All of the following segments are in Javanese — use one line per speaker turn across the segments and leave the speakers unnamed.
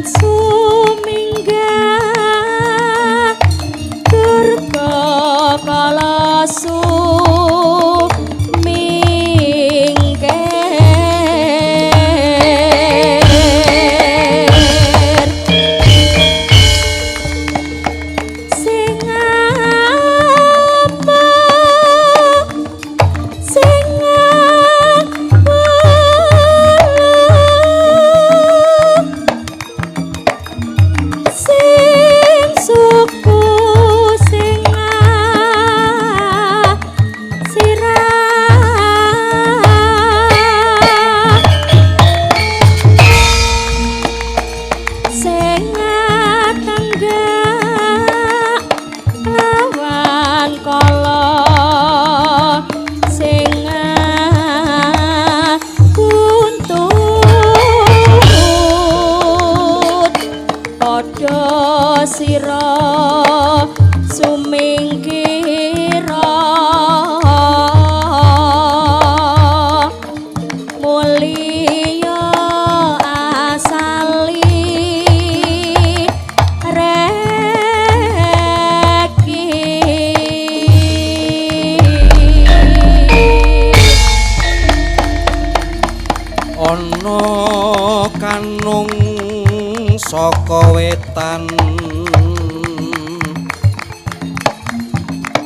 Suminggah durga kala sumingkir. Sing apa, sing apa, sing suku, sing sirah, sing tenggak lawan kala, sing buntut padha sira sumingkira, mulya asali reki.
Ana kanung saka wetan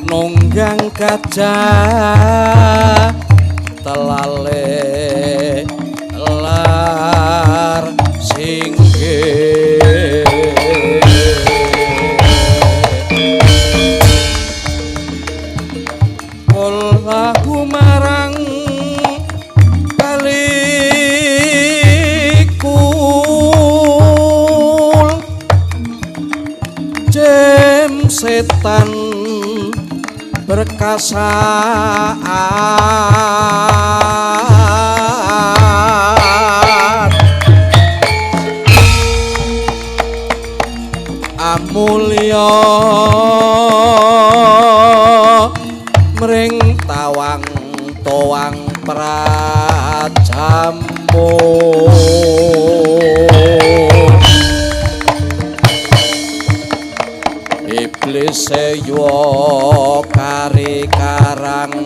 nunggang gajah telale lar singgih. Kullahu marang balikul jem setan berkasaan amulya mring tawang towang prajamu. Iblis yo kari karang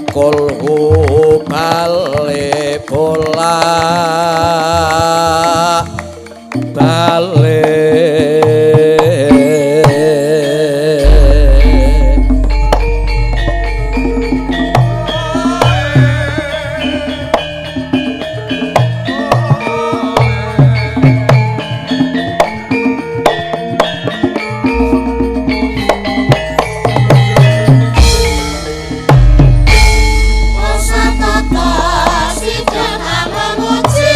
kulhu bale bola bale.
Tata sidang memuji.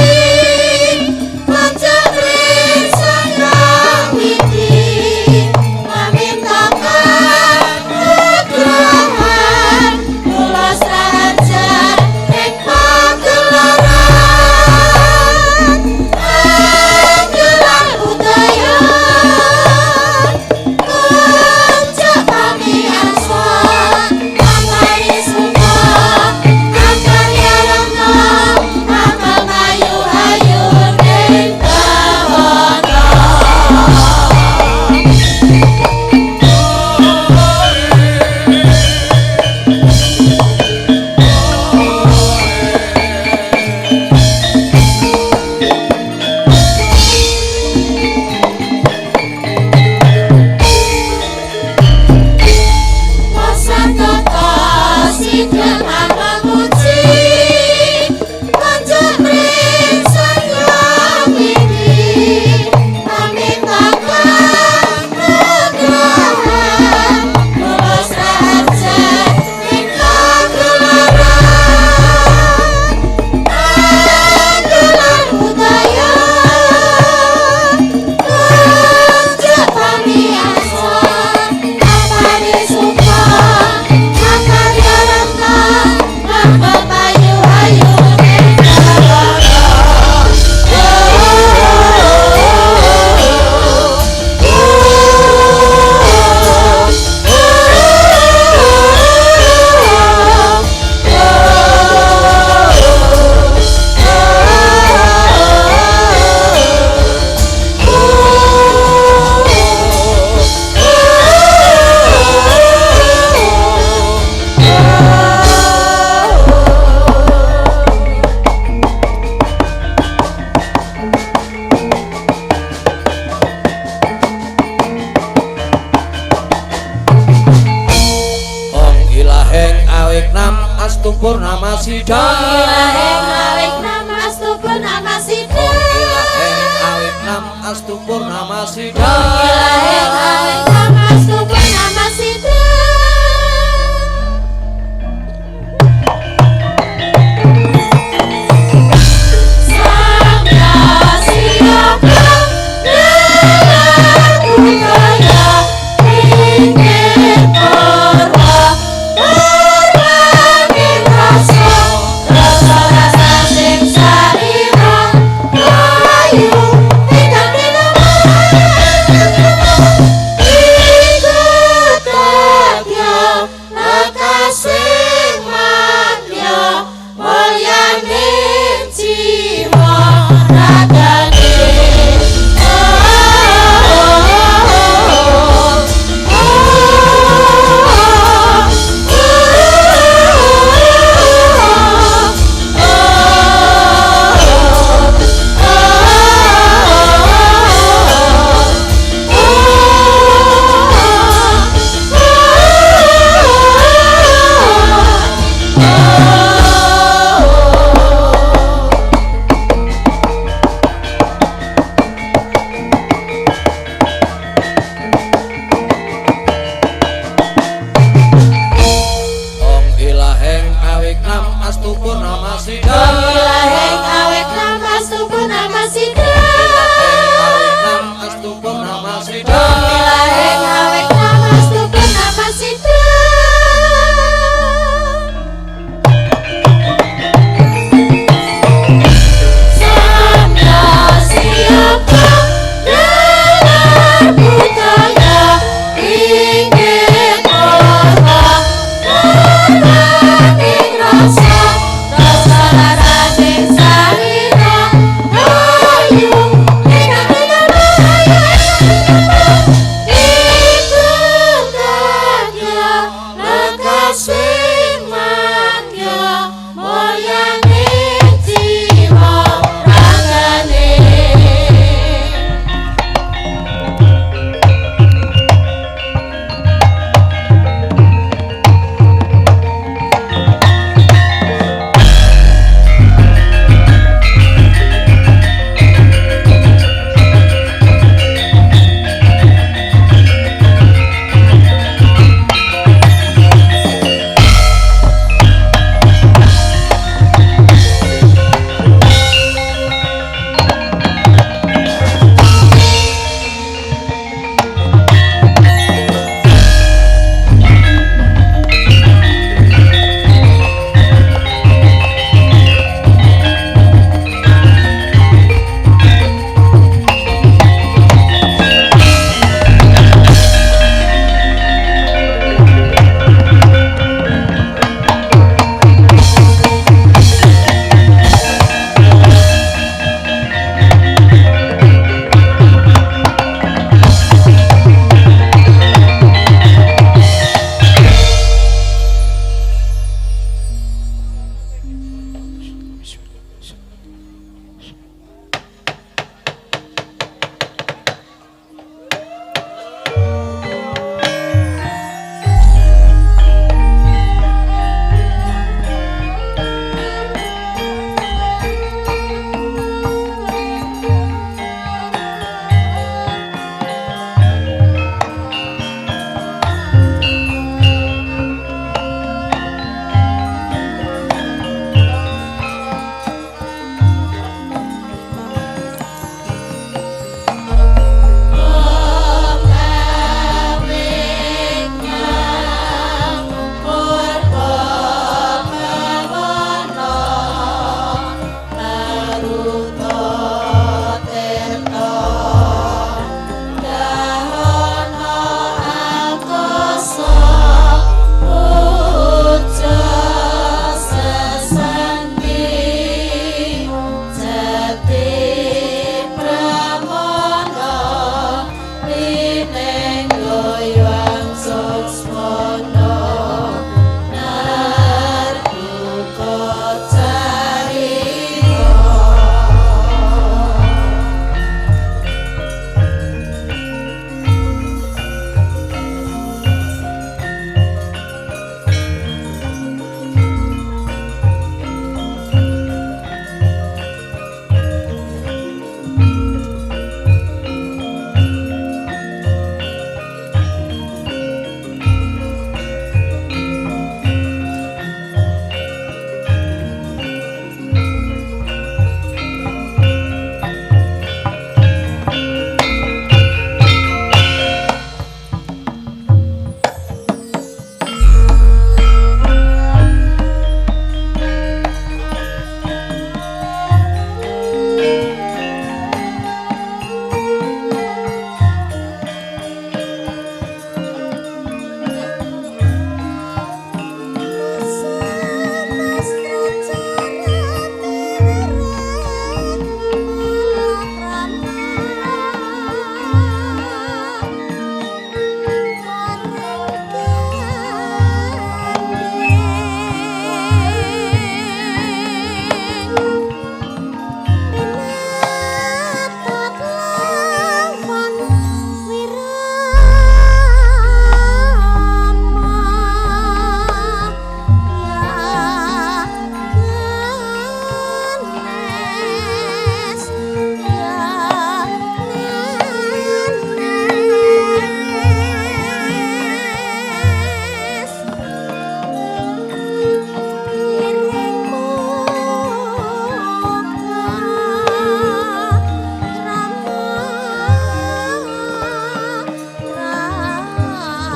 sida.
Ilaheng awik nama astu purnama sida.
Ilaheng awik nam astu purnama sida.
Ilaheng awik nama astu purnama sida. Samya siapa dalam budaya ingin purwa purwaning rasa rasa rasa sing sarira kayu ingkang iku dadya lekasing madya mulyane jiwa ragane.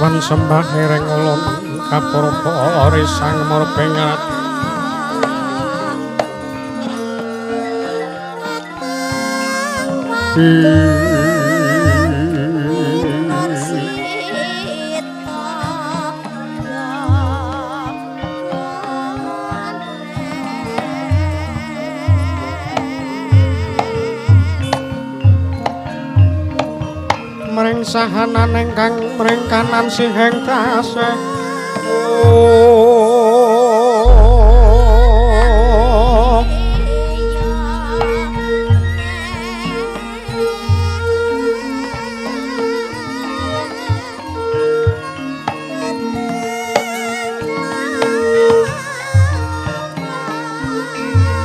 Wan sembah ring ulun kapurba risang murbengat. Mring sahanan ingkang mring kanan siheng tasih.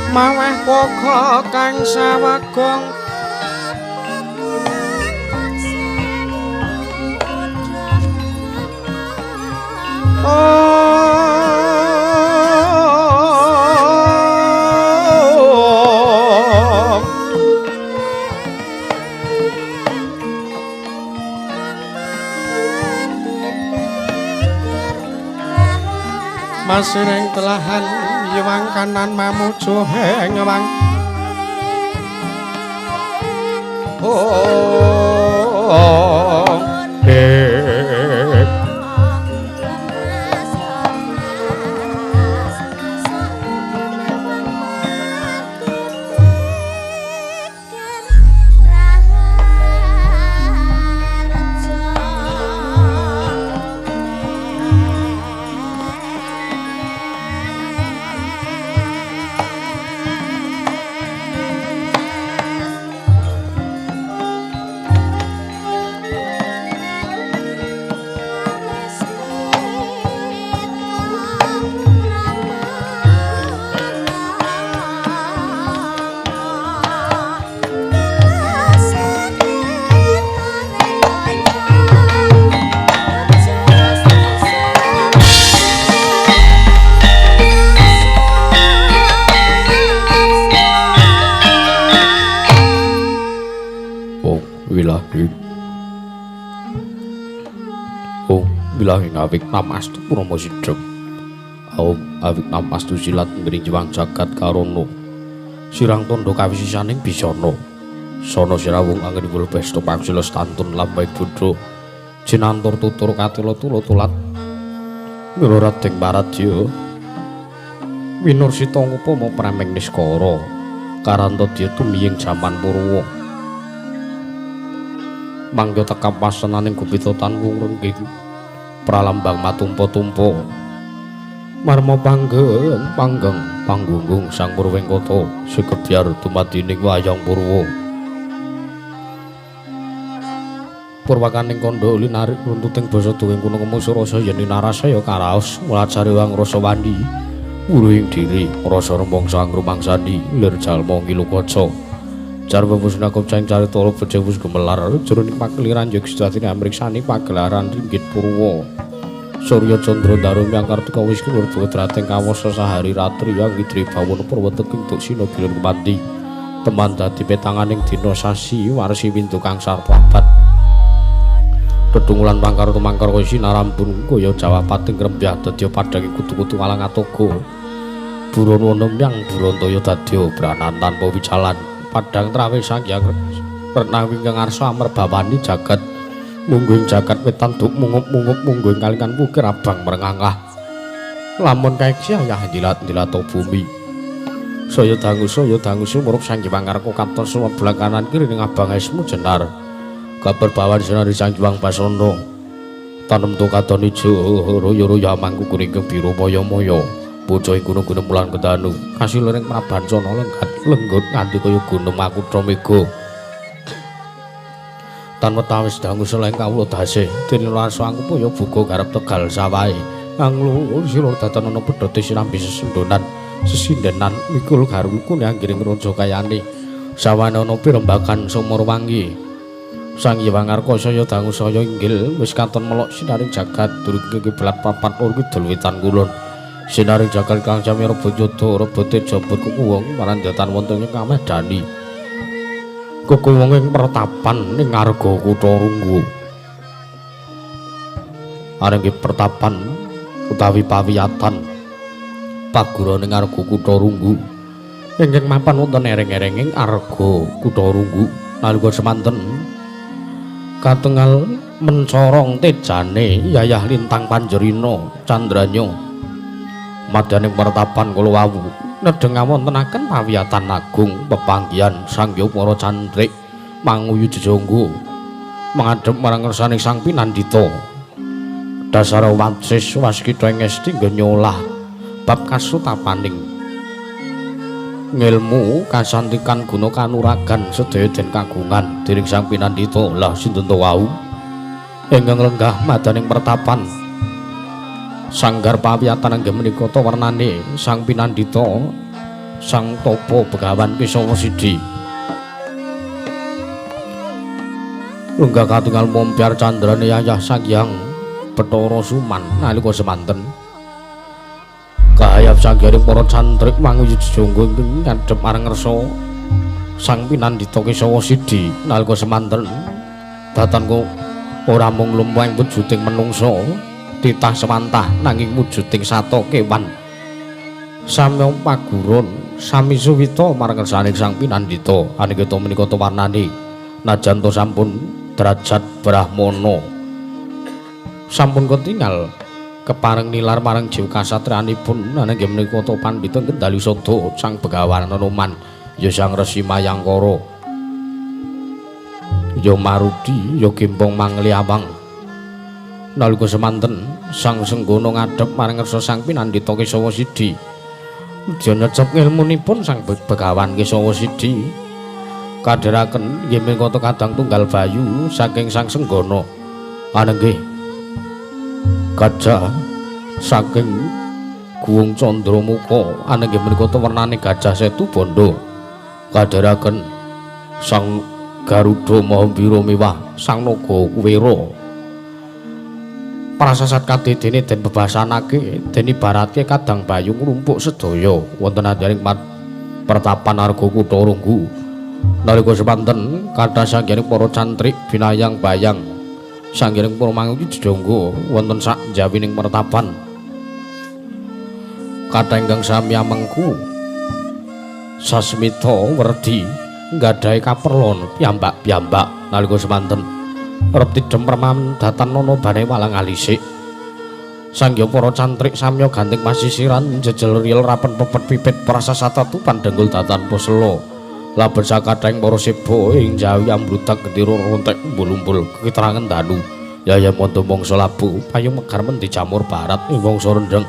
Maweh poka kang sawegong masiring telahan yiwang kanan mamuju hengwang. Oh,
Bilanging awik namastu purama sidhem. Aum awik namastu silat ngring jiwang jagat karono. Sirang tondo kawisisaning bisana. Sono sirawung angin wul besto pangsila stantun lambai bodho. Jinantur tutur katela tula tulat. Mira radeng paradya. Winursita ngupama prameng niskara. Karantadya tumiying jaman Purwa. Mangga tekap wasenaning gupita tanwung rengging. Pralambang matumpa-tumpa marma panggeng panggeng panggunggung sang Purwengkata sekebyar dumadining wayang purwa. Purwakaning kandha linarik runtuting basa duwing kuno kemusu rasa yen narasaya karaos mulajare wang rasa wandi wuruhing diri rasa rumangsa ngrumangsani lir jalma ngilu kaca jarwa pusna kopcang carita becik wis gemelar jroning pakeliran yog sejatine amriksani pagelaran ringgit purwa. Surya Candra Daru yang Kartika wis kilur drating kawasa sahari ratri yang ngidri bawana purwa teking duksina bilun kepanti teman dadi petanganing dina sasi warsi windu kang sarta abad tetungulan pangkar tumangkar kaya sinarambun kaya jawapating rembyah dadi padhange kutu-kutu walang atoga buron wana myang burontaya dadya branan tanpa wicalan padhang trawe sang hyang renawi ingkang ngarsa amerbawani jagat mungguing jagat wetan duk mungup-mungup mungguing kalingan wukir abang merenganglah lamun kaeksi ayah jilat-jilat bumi saya dangu murup sang Hyang Ngarka katon sebelah kanan kiri ning abang esmu jenar kabar bawan sinari sang Hyang Basana tanem tu katon ijo royo-royo amangku kuning biru moyo-moyo bocah ing gunung-gunung mulan kedanu kasilering prabancana lenggat lenggut nganti kaya gunung makutha mega tan wetawis dangu seleng kawula dase dene rasa angkupaya buka garap tegal sawahe anglu sira datan ana pedhote sinambi sesendonan sesindenan mikul garungku nyanggiring raja kayane sawane ana pirembagan sumur wangi sang Hyang Ngarka saya dangu saya inggil wis katon melok sinaring jagat durung kiblat papat lor kidul wetan kulon sinaring jagat kang sami rebut yoda rebut teja kuku wong marandatan wonten ing kamedani kuku wong ing pertapan ing ngarga kutha Runggu. Arengge pertapan utawi pawiyatan pagurane ngarga kutha Runggu ingkang mapan wonten ereng-erenging arga kutha Runggu. Nalika semanten katengal mencorong tejane yayah lintang panjerina candranya madyaning pertapan kala wau nedheng ngawontenaken pawiyatan agung pepanggihan Sang Hyang para cantrik manguyu jejangga mangadhep marang ngersane Sang Pinandita. Dasara wansis waskita ing esti nyolah bab kasutapaning ngilmu kasantikan guna kanuragan sedaya den kagungan dening Sang Pinandita. Lah sinten to wau ingkang lenggah madaning pertapan sanggar pawiyatan inggih menika ta wernane Sang Pinandita Sang Tapa Begawan Kesawa Sidi. Lenggah katingal mombyar candrane yayah Sang Hyang Bathara Suman nalika semanten kahayap sanggaring para cantrik manguyu jejangga ingkang ngadhep marang ngersa Sang Pinandita Kesawa Sidi. Nalika semanten datan kok ora mung lumrah wujuding menungsa titah semantah nanging wujuding sato kewan samya paguron sami suwita marang ngersane Sang Pinandita. Aneka menika warnane najan to sampun derajat brahmana sampun ketingal kepareng nilar marang jiwa kasatriyanipun nanging menika ta pandhita kendali sada Sang Begawan Anoman ya Sang Resi Mayangkara ya Marudi ya Gempong Mangliawang. Nalika semanten Sang Senggana ngadhep marang ngersa Sang Pinandita Kesawa Sidi uja nyecep ngilmunipun Sang Begawan Kesawa Sidi kadheraken nggih menika kadang tunggal bayu saking Sang Senggana. Anenggih gajah saking Guung Candramuka anenggih menika wernane gajah Setu Bandha kadheraken Sang Garuda Maha miwah Sang Naga Kuwera. Prasasat kadedene den bebasanake den ibaratke kadang bayu nglumpuk sedaya wonten andaring pertapan arga kutha Runggu. Nalika semanten kathah sanggening para cantrik binayang bayang sanggening para manguyu jejangga wonten sak njawining pertapan. Kathah ingkang sami amengku sasmita werdi nggadahi kaperlon piyambak-piyambak. Nalika semanten rep tidhem permamen datan nono bane walang alisik sangya para cantrik samya ganting pasisiran jejel ril rapen pepet pipit prasasata tupan dengkul datan posela laben sakathahing para seba ing jawi ambludak gendera rontek umbul-umbul kekiterangan dalu yaya mondo mangsa labu payu mekar mendi jamur barat ing wangsa rendheng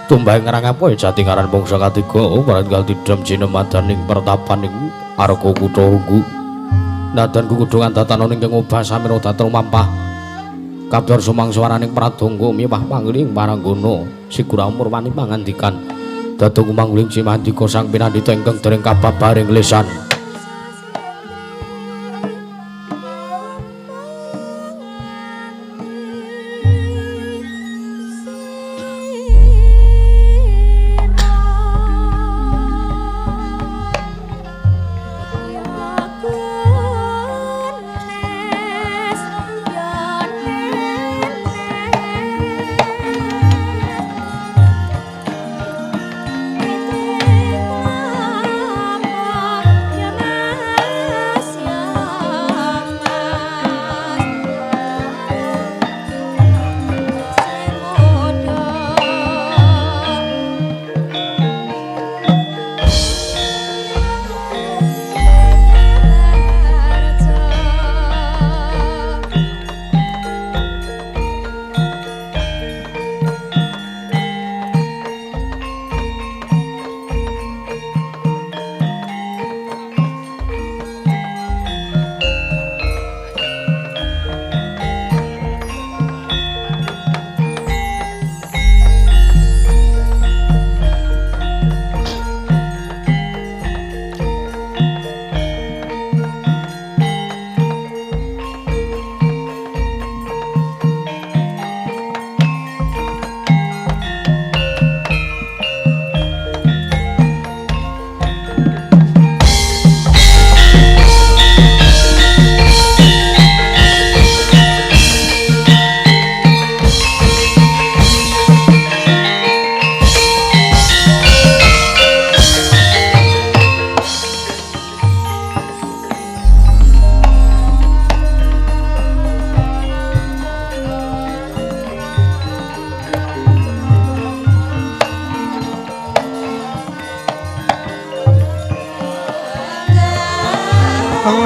tumbah ngrang apa jati ngaran bangsa katiga barang tidhem jinemadaning pertapaning arga kutha Runggu. Nadan kukudungan datan ingkang obah samira datan mampah kabeh sumang swaraning pradonga miwah pangling paranggana sigura murwani pangandikan dadung mangling cimandika Sang Pinandita ingkang dereng kababaring lesan.
Ya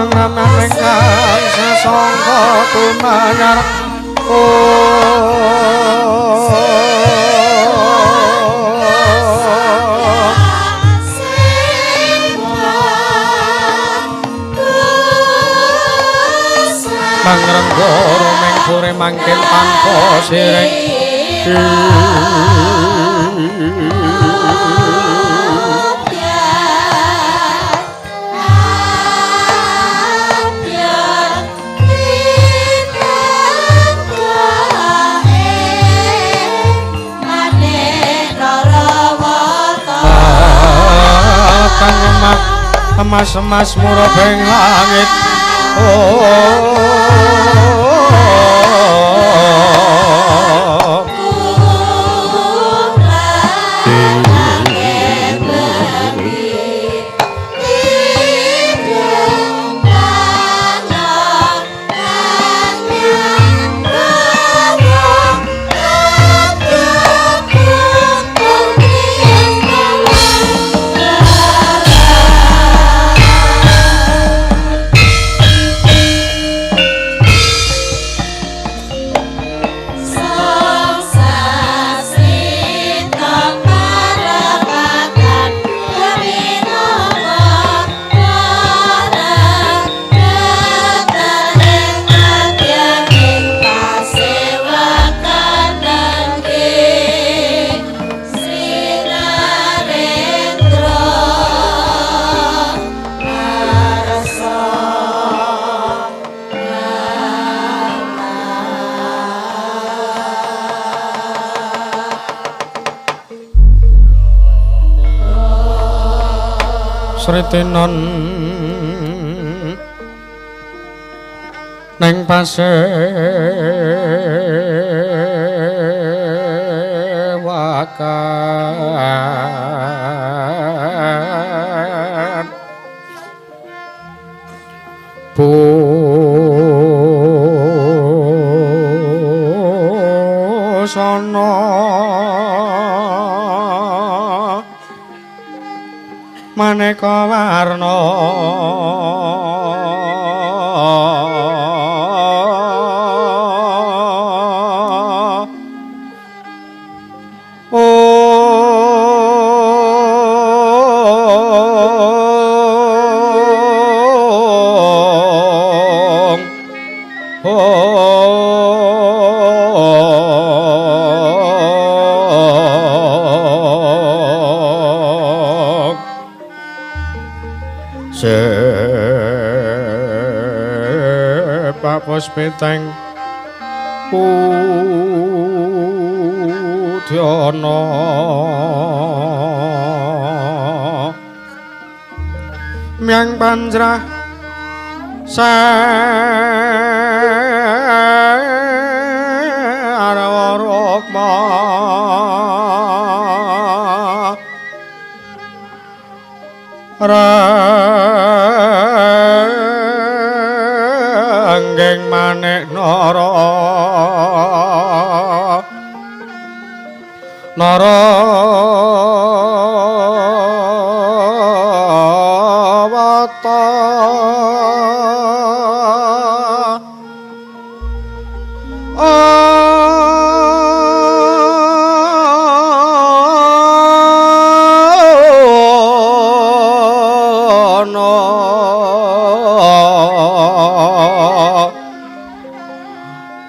Mangraman ingkang sasangka tumanyar. Mangrenggo rumeng sore mangkin tanpa siring. Emas-emas murabeng langit. Sritinon neng pasewakan busana maneka warna Puspiteng udyana myang panjrah sarwa rukma ranggeng manik nara nara wata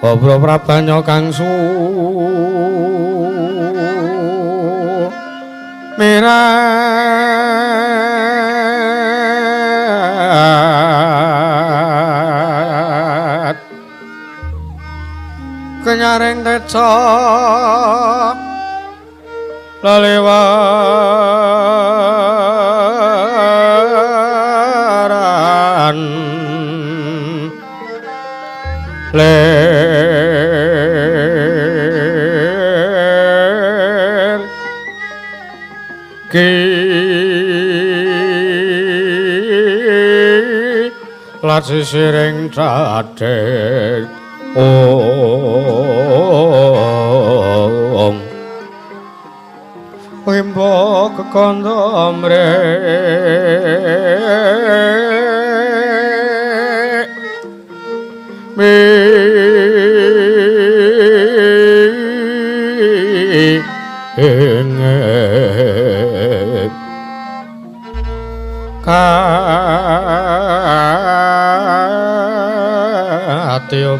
Obro prabanya kang su mirat kenyaring teca lelewaran lir ki sisiring dadek ong wimbo kekandha mrih. Katya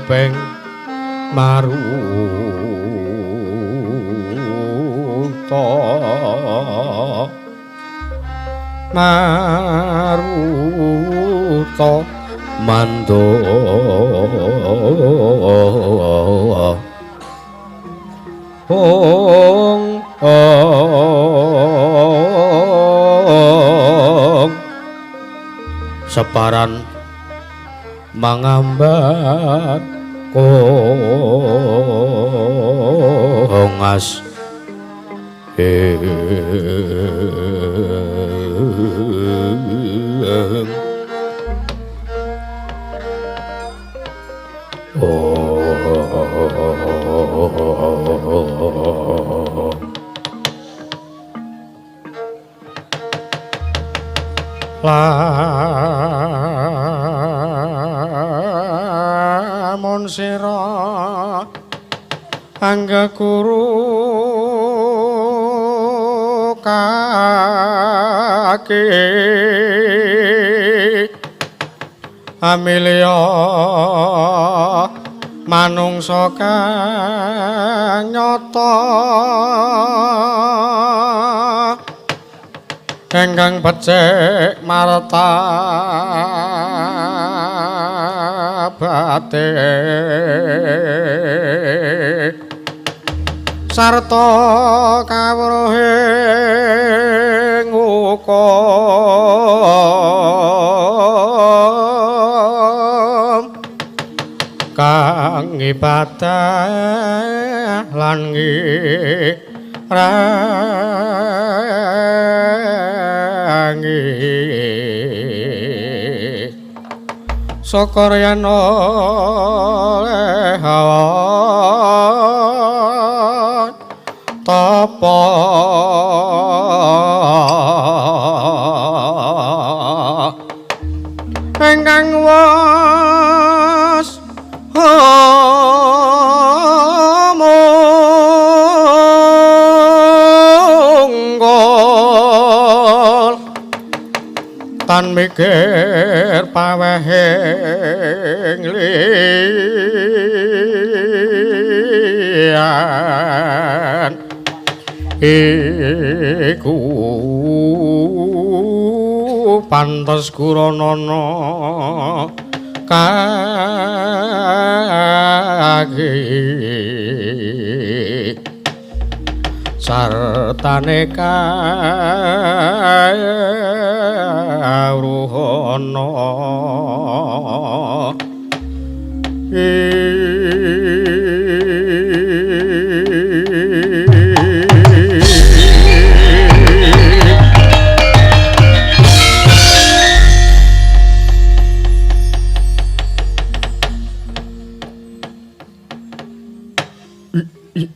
peng maruta maruta
mando
ong ong
separan mangambar kongas
Lamun sira angga guru kaki Amelia manungsa kang nyata ingkang becik martabate sarta kawruhing hukum kang ibadah lan ngirangi syukur yen oleh tapa ingkang was munggul tan mikir pawehing liyan iku pantes kuranana kaki sartane kawruhana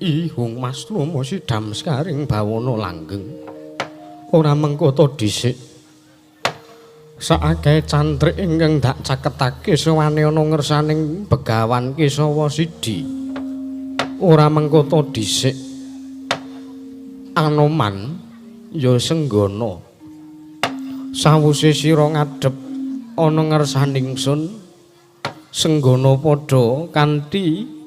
Ihung Mas Lomo sidam sekaring bawana langgeng ora mengko to dhisik saakeh cantrik ingkang dak caketake sowane ana ngersaning Begawan Kesawa Sidi ora mengko to dhisik Anoman ya senggana sawuse sira ngadhep ana ngersaning sun senggana padha kanthi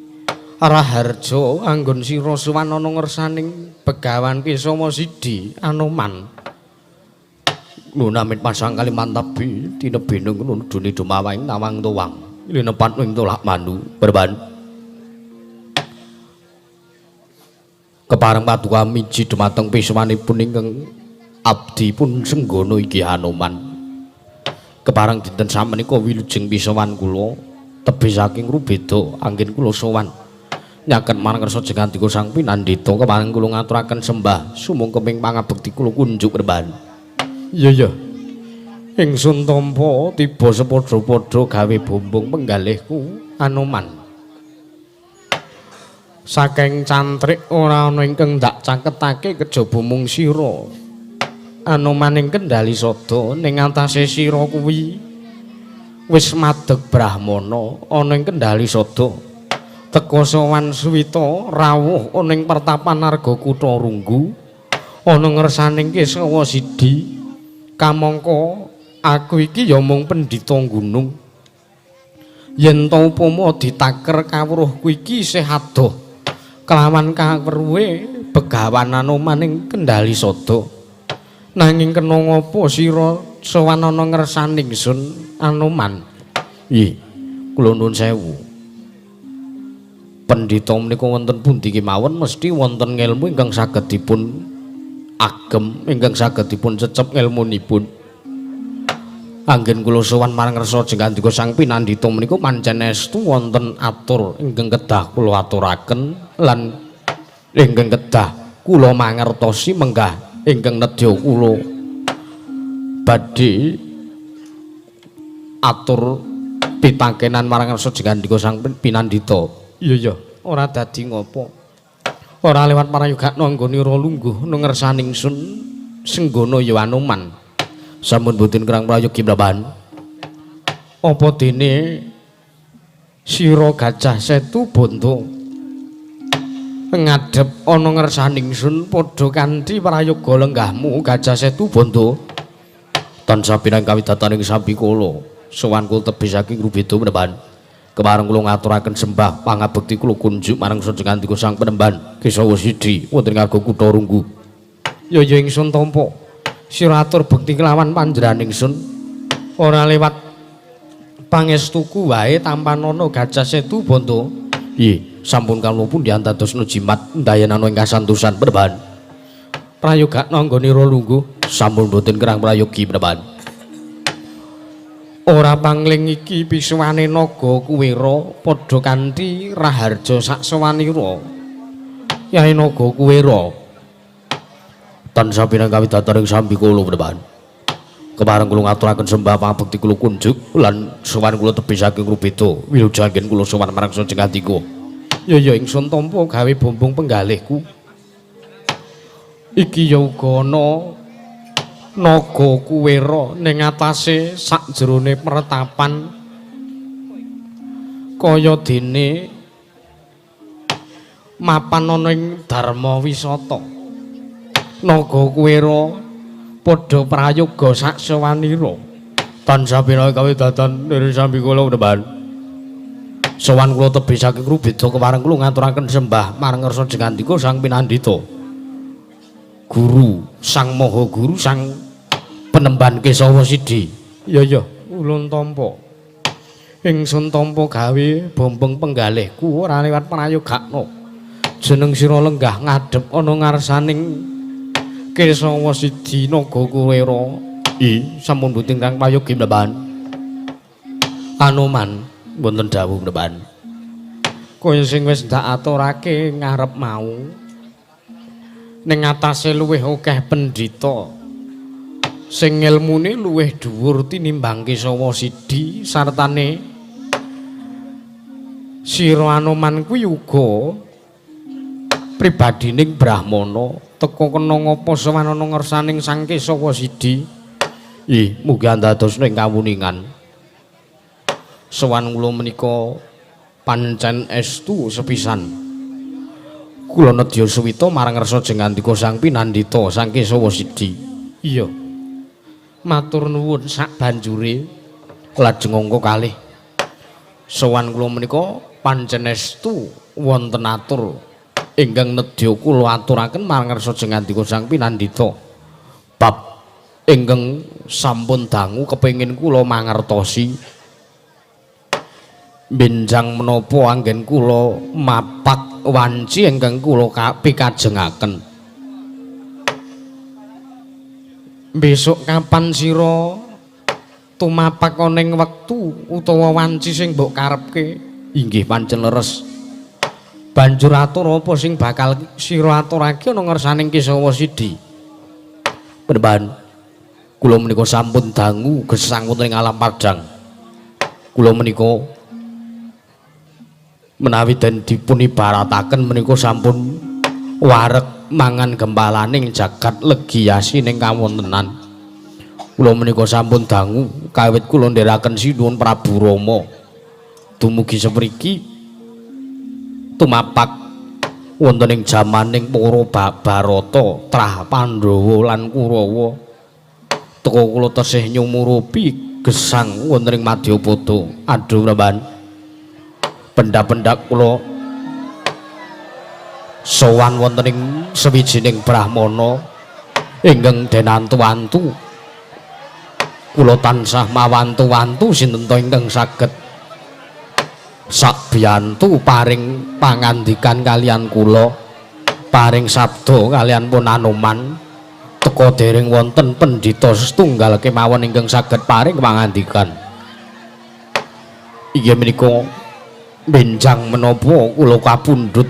raharja anggon sira sowan ana ngersaning Begawan Kesawa Sidi Anoman lunamit pasang kalimantabi tinebinung nunduni dumawaing tawang tuwang linepat ing tolak mandu berban kepareng paduka miji dumateng piswanipun ingkang abdi pun senggana iki Anoman kepareng dinten samenika wilujeng pisowan kula tebih saking rubeda anggen kula sowan nyaken marang kersa jengandika sang pinandhita kepareng kula ngaturaken sembah sumungkeming pangabekti kula kunjuk reban. Iya iya. Ingsun tampa tiba sepadha-padha gawe bombong penggalihku Anoman. Saking cantrik ora ana ingkang ndak caketake kejaba mung sira. Anoman ing kendhali sada ning atase sira kuwi Wis madeg brahmana ana ing Kendali Sada. Teka sowan suwita rawuh ana ing pertapan Arga Kutha Runggu ana ngersaning Kesawa Sidi. Kamangka aku iki ya mung pendhita gunung. Yen ta upama ditaker kawruhku iki isih adoh kelawan kawruhe Begawan Anoman ing Kendali Sada. Nanging kena ngapa sira sowan ana ngersaning ingsun Anoman? Nggih, kula nuwun sewu. Pendhita menika wonten pundi kemawon mesti wonten ngelmu ingkang saged dipun agem, ingkang saged dipun cecep ngelmunipun. Anggen kula sowan marang ngersa jengandika Sang Pinandita menika pancen estu wonten atur ingkang kedah kula aturaken lan ingkang kedah kula mangertosi menggah ingkang nedya kula badhe atur pitakenan marang ngersa jengandika Sang Pinandita. Iya iya, ora dadi ngopo. Ora lewat prayogakna anggonira lungguh nang ngersaning ingsun senggono ya Anoman. Sampun boten kerang prayogi mrapan. Apa dene sira Gajah Setu Bondo ngadhep ana ngersaning ingsun padha kanthi prayoga lenggahmu Gajah Setu Bondo? Tansah pinang kawidataning sambikala sowan kula tebih saking Rubeda mrapan. Kepareng kula ngaturaken sembah pangabekti kula kunjuk marang Sanjengandika Sang Penemban Kesawa Sidi wonten ing Arga Kutha Runggu. Ya ya ingsun tampa. Sira atur bekti kelawan panjenengan ingsun ora lewat pangestuku wae tampanana Gajah Setu Bondo. Nggih, sampun kawula pundi andadosna jimat ndayanana ing kasantosan penemban. Prayogakna anggonira lungguh sampun boten kerang prayogi penemban. Ora pangling iki pisuwane naga Kuwera padha kanthi raharja saksawanira. Yai Naga Kuwera tansah pinang kawidataning sambikala penemban. Kepareng kula ngaturaken sembah pangabekti kula kunjuk lan sowan kula tebih saking Rubeda. Wilujeng kula sowan marang Sanjengandika. Ya ya ingsun tampa gawe bombong penggalihku. Iki ya uga ana Naga Kuwera ning atase sakjerone pertapan kaya dene mapan ana ing Dharma Wisata. Naga Kuwera padha prayoga saksawanira. Tansah pinaka kawidatan niri sambikala penemban. Sowan kula tebih saking Rubeda kepareng kula ngaturaken sembah marang ngersa jengandika Sang Pinandita. Guru, Sang Maha Guru, Sang Penemban Kesawa Sidi. Ya ya, ulun tampa. Ingsun tampa gawe bombong penggalihku ora lewat prayogakna. Jeneng sira lenggah ngadhep ana ngarsaning Kesawa Sidi Naga Kuwera. I sampun boten kang prayogi mleban. Anoman wonten dawuh mleban. Kaya sing wis ndak aturake ngarep mau. Ning atase luwih akeh pendhita sing ngelmune luwih dhuwur tinimbang Kesawa Sidi sartane sira Anoman kuwi uga pribadining brahmana teka kena ngapa sowan ana ngersaning Sang Kesawa Sidi. Ih, mugi andadosna ing kawuningan. Sowan kula menika pancen estu sepisan. Kula nedya suwita marang ngersa jengandika Sang Pinandita Sang Kesawa Sidi. Iya. Matur nuwun sak banjure lajeng angka kalih. Sowan kula menika pancen estu wonten atur ingkang nedya kula aturaken marang ngersa jengandika Sang Pinandita. Bab ingkang sampun dangu kepengin kula mangertosi. Benjang menapa anggen kula mapak wanci ingkang kula pikajengaken. Besok kapan sira tumapak ana ing wektu utawa wanci sing mbok karepke? Inggih pancen leres. Banjur atur apa sing bakal sira aturake ana ngersaning Kesawa Sidi? Penemban, kula menika sampun dangu gesang wonten ing alam padhang. Kula menika menawi den dipun ibarataken menika sampun wareg mangan gempalaning jagat legi yasining kawontenan. Kula menika sampun dangu kawit kula ndherekaken sinuwun Prabu Rama. Dumugi sepriki tumapak wonten ing jamaning para Barata, trah Pandhawa lan Kurawa. Teka kula tesih nyumurupi gesang wonten ing Madyapada. Aduh Praban. Pendak-pendak kula sowan wonten ing sawijining brahmana ingkang denantu-antu. Kula tansah mawantu-wantu sinten to ingkang saged sakbiyantu paring pangandikan kalian kula, paring sabda kalian pun Anoman. Teka dereng wonten pendhita setunggal kemawon ingkang saged paring pangandikan. Inggih menika benjang menapa kula kapundhut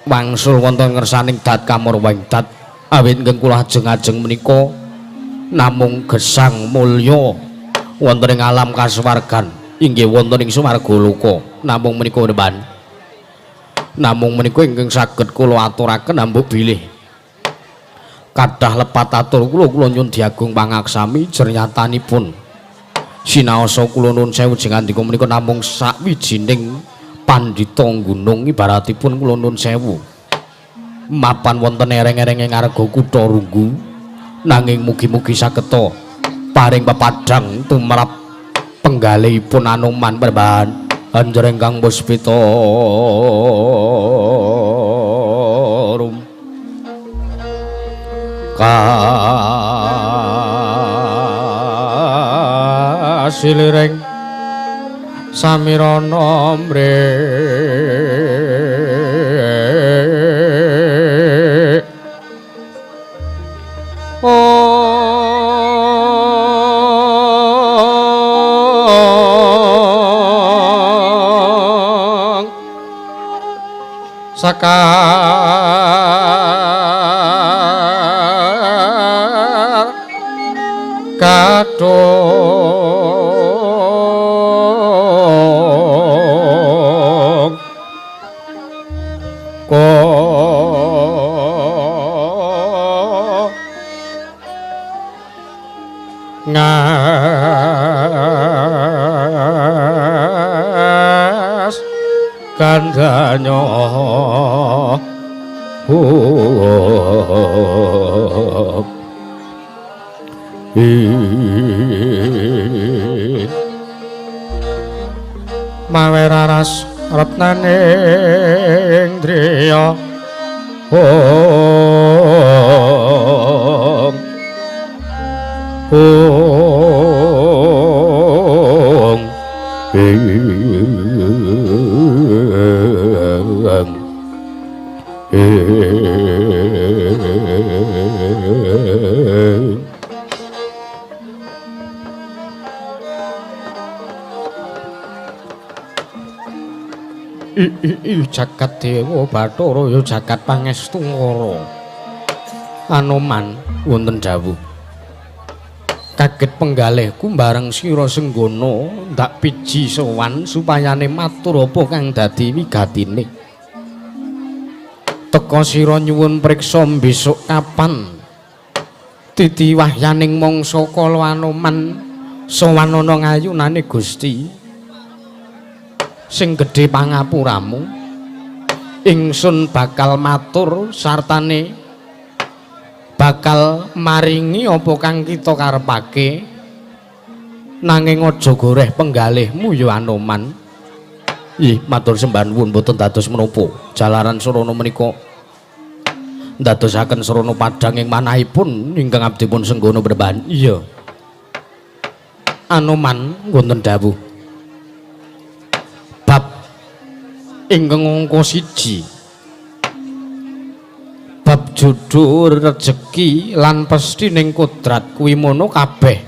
wangsul wonten ngersaning dat kamurwing dat, awit ingkang kula ajeng-ajeng menika namung gesang mulya wonten ing alam kasuwargan, inggih wonten ing swarga loka. Namung menika Reban, namung menika ingkang saged kula aturaken ambuk bilih kathah lepat atur kula, kula nyuwun diagung pangaksami jernyatanipun sinaosa kula nuwun sewu jengandika menika namung sakwijining pandhita gunung ibaratipun kula nuwun sewu mapan wonten ereng-ereng ing ngarga kutha Runggu, nanging mugi-mugi sageta paring pepadhang tumrap penggalihipun Anoman Praban anjreng Kang Puspita rum
kasiliring samirana mre sakar kathung ko ngas kandhanyo mawe raras retnaning driya ong ong ing
jagat dewa bathara ya jagat pangestu ngara. Anoman wonten dawuh kaget penggalihku bareng sira Senggana ndak piji sowan supayane matur apa kang dadi wigatine. Teka sira nyuwun priksa besok kapan titi wahyaning mangsa kala Anoman sowan ana ngayunane Gusti sing gedhe pangapuramu. Ingsun bakal matur sartane bakal maringi apa kang kita karepake, nanging aja goreh penggalihmu ya Anoman. Ih, matur sembah nuwun mboten dados menapa. Jalaran sarana menika ndadosaken sarana padhang ing manahipun ingkang abdipun Senggana Praban. Iya. Anoman wonten dawuh bab ingkang angka 1 bab judul rejeki lan pesthi ning kodrat kuwi mono kabeh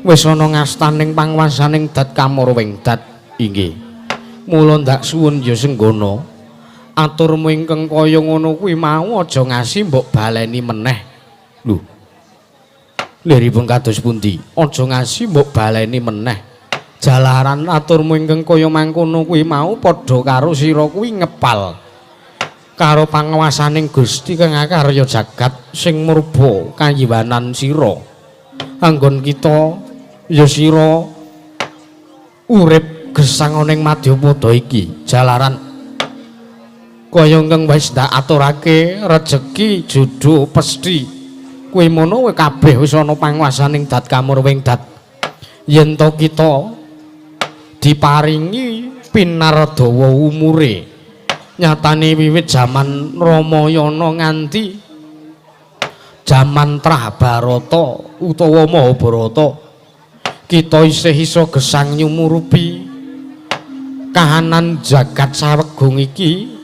wis ana ngastaning panguwasaning dat kamurwing dat. Inggih. Mula ndak suwun ya Senggana, aturmu ingkang kaya ngono kuwi mau aja ngasi mbok baleni meneh. Lho. Liripun kados pundi? Aja ngasi mbok baleni meneh. Jalaran aturmu ingkang kaya mangkono kuwi mau padha karo sira kuwi ngepal karo panguwasaning Gusti kang akarya jagat sing murba kayiwanan sira. Anggon kita ya sira urip gesang ana ing madyapada iki jalaran kaya ingkang wis ndak aturake rejeki jodho pesthi kuwi mono kabeh wis ana panguwasaning dat kamurwing dat. Yen to kita diparingi pinardawa umure nyatane wiwit jaman Ramayana nganti jaman Trah Barata utawa Mahabharata kita isih iso gesang nyumurupi kahanan jagat sawegung iki.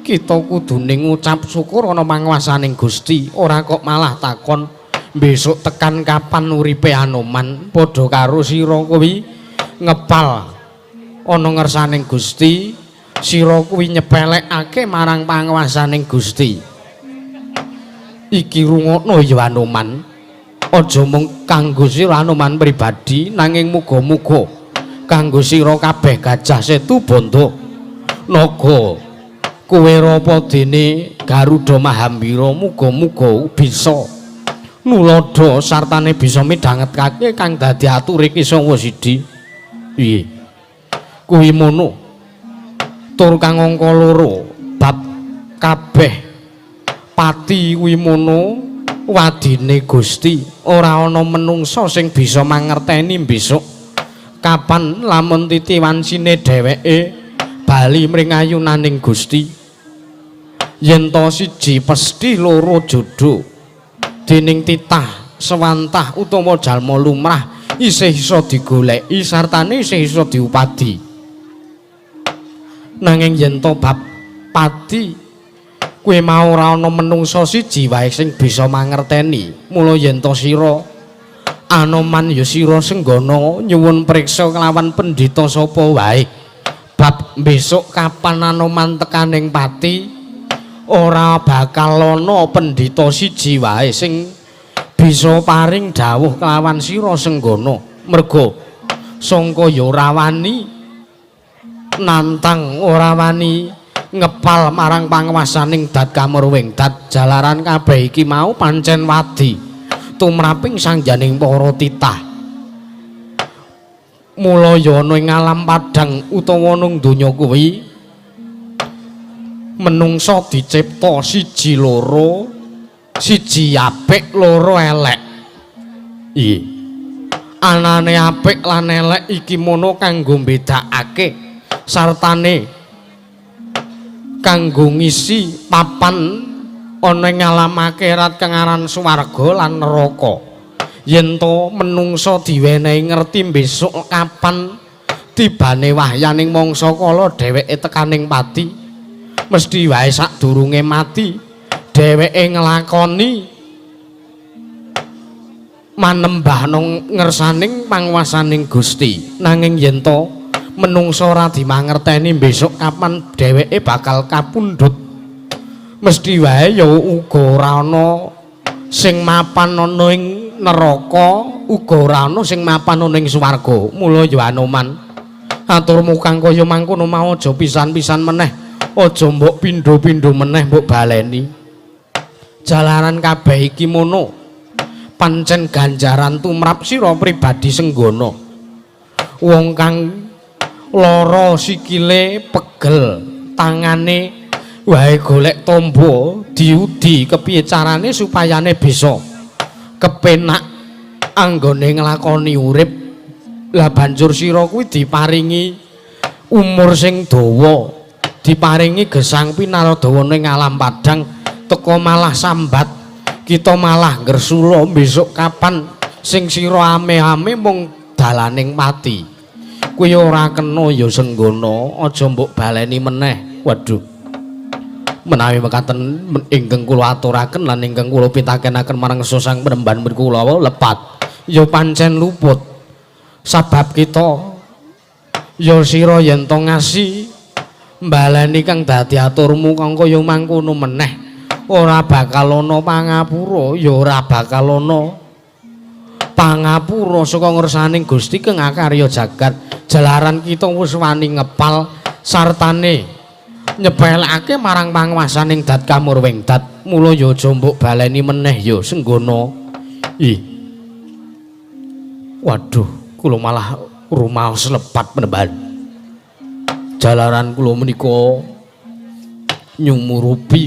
Kita kudune ngucap syukur ana panguwasaning Gusti, ora kok malah takon besok tekan kapan uripe Anoman. Padha karo sira kuwi ngepal ana ngersaning Gusti, sira kuwi nyepelekake marang panguwasaning Gusti. Iki rungokno ya Anoman, aja mung kanggo sira Anoman pribadi, nanging muga-muga kanggo sira kabeh Gajah Setu Bandha Naga Kuwera apa dene Garuda Mahambira muga-muga bisa nuladha sartane bisa midhangetake kang dadi ature Ki Sangwasidi. Piye? Kuwi mono. Tur kang angka loro bab kabeh pati kuwi mono wadine Gusti, ora ana menungsa sing bisa mangerteni besok kapan lamun titi wancine dheweke bali mring ayunaning Gusti. Yen to siji pesthi loro jodho dening titah sewantah utawa jalma lumrah isih iso digoleki sartane isih iso diupadi. Nanging yen to bab pati kuwi mau ora ana menungsa siji wae sing bisa mangerteni. Mula yen to sira Anoman ya sira Senggana nyuwun priksa kelawan pendhita sapa wae bab besok kapan Anoman tekaning pati, ora bakal ana pendhita siji wae sing bisa paring dawuh kelawan sira Senggana. Merga sangka ya ora wani nantang, ora wani ngepal marang panguwasaning dat kamurwing dat, jalaran kabeh iki mau pancen wadi tumraping sangjaning para titah. Mula ya ana ing alam padhang utawa nang donya kuwi menungsa dicipta siji loro, siji apik loro elek. Iya, anane apik lan elek iki mono kanggo mbedakake sartane kanggo ngisi papan ana ing alam akhirat kang aran swarga lan neraka. Yen to menungsa diwenehi ngerti besok kapan tibane wahyaning mangsa kala dheweke tekaning pati, mesti wae sadurunge mati dheweke nglakoni manembah nang ngersaning panguwasaning Gusti. Nanging yen to menungsa ora dimangerteni besok kapan dheweke bakal kapundhut, mesti wae ya uga ora ana sing mapan ana ing neraka, uga ora ana sing mapan ana ing swarga. Mula ya Anoman, aturmu kang kaya mangkono mau aja pisan-pisan meneh, aja mbok pindho-pindho meneh mbok baleni. Jalaran kabeh iki mono pancen ganjaran tumrap sira pribadi Senggana. Wong kang lara sikile pegel, tangane wae golek tombo diudi kepiye carane supayane bisa kepenak anggone nglakoni urip. Lah banjur sira kuwi diparingi umur sing dawa, diparingi gesang pinaradawa ning alam padhang, teka malah sambat, kita malah nggersula besok kapan sing sira ame-ame mung dalaning pati. Kuwi ora kena ya Senggana, aja mbok baleni meneh. Waduh, menawi mekaten ingkang kula aturaken lan ingkang kula pitakenaken marang Sang Penemban mriku kula lepat ya pancen luput. Sabab kita ya sira yen to ngasi mbaleni kang dadi aturmu kang kaya mangkono meneh, ora bakal ana pangapura, ya ora bakal ana pangapura saka ngersaning Gusti kang akarya jagat. Jalaran kita wis wani ngepal sartane nyepelekake marang panguwasaning dat kamurwing dat. Mula ya aja mbok baleni meneh ya Senggana. Ih, Waduh, kula malah rumaos lepat penemban. Jalaran kula menika nyumurupi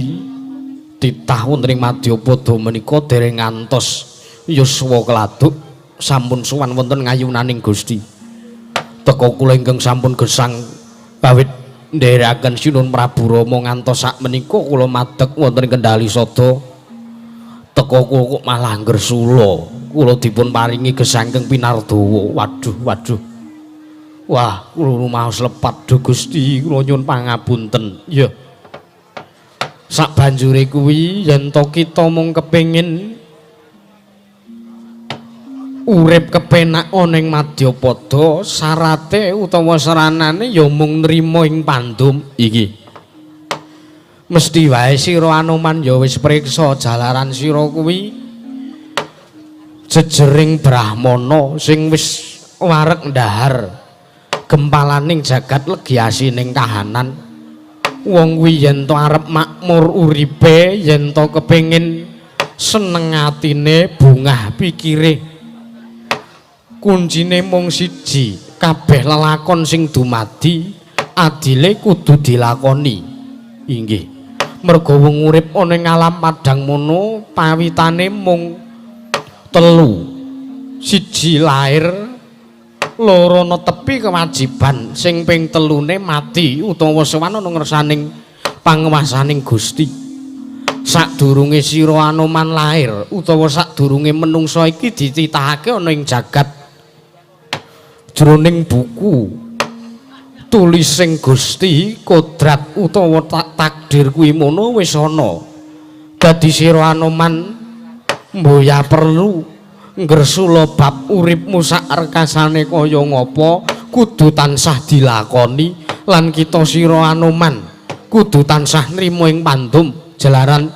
titah wonten ing Madyapada menika dereng ngantos yuswa keladuk sampun sowan wonten ngayunaning Gusti. Teka kula ingkang sampun gesang kawit nderekaken Sinuhun Prabu Rama ngantos sak menika kula madeg wonten ing Kendali Sada. Teka kula kok malah nggersula. Kula dipun paringi gesang ingkang pinardawa. Waduh, waduh. Wah, kula rumaos lepat duh Gusti, kula nyuwun pangapunten. Ya. Sak banjure kuwi yen to kita mung kepengin urip kepenak ana ing Madyapada, syarate utawa saranane ya mung nrima ing pandum iki. Mesti wae sira Anoman ya wis priksa jalaran sira kuwi jejering brahmana sing wis wareg ndahar gempalaning jagat legi asining kahanan. Wong kuwi yen to arep makmur uripe, yen to kepengin seneng atine, bungah pikire, kuncine mung siji, kabeh lelakon sing dumadi adile kudu dilakoni. Inggih. Merga wong urip ana ing alam padhang mono pawitane mung telu. Siji lair, loro netepi kewajiban, sing ping telune mati utawa sowan ana ngersaning panguwasaning Gusti. Sadurunge sira Anoman lair utawa sadurunge menungsa iki dititahake ana ing jagat jroning buku tulising Gusti, kodrat utawa takdir kuwi mono wis ana. Dadi sira Anoman mboya perlu nggersula bab uripmu sak rekasane kaya ngapa kudu tansah dilakoni, lan kita sira Anoman kudu tansah nrima ing pandum. Jalaran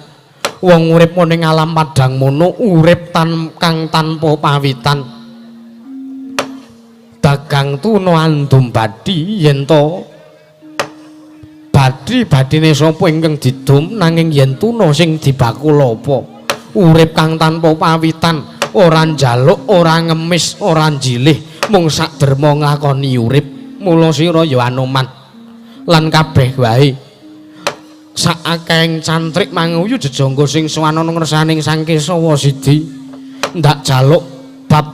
wong urip ning alam padhang mono urip kang tanpa pawitan. Dagang tuna andum bathi, yen to bathi bathine sapa ingkang didum, nanging yen tuna sing dibakul apa? Urip kang tanpa pawitan, ora njaluk, ora ngemis, ora njilih, mung sak derma nglakoni urip. Mula sira ya Anoman lan kabeh wae sak akehing cantrik manguyu jejangga sing sowan ana ngersaning Sang Kesawa Sidi, ndak jaluk bab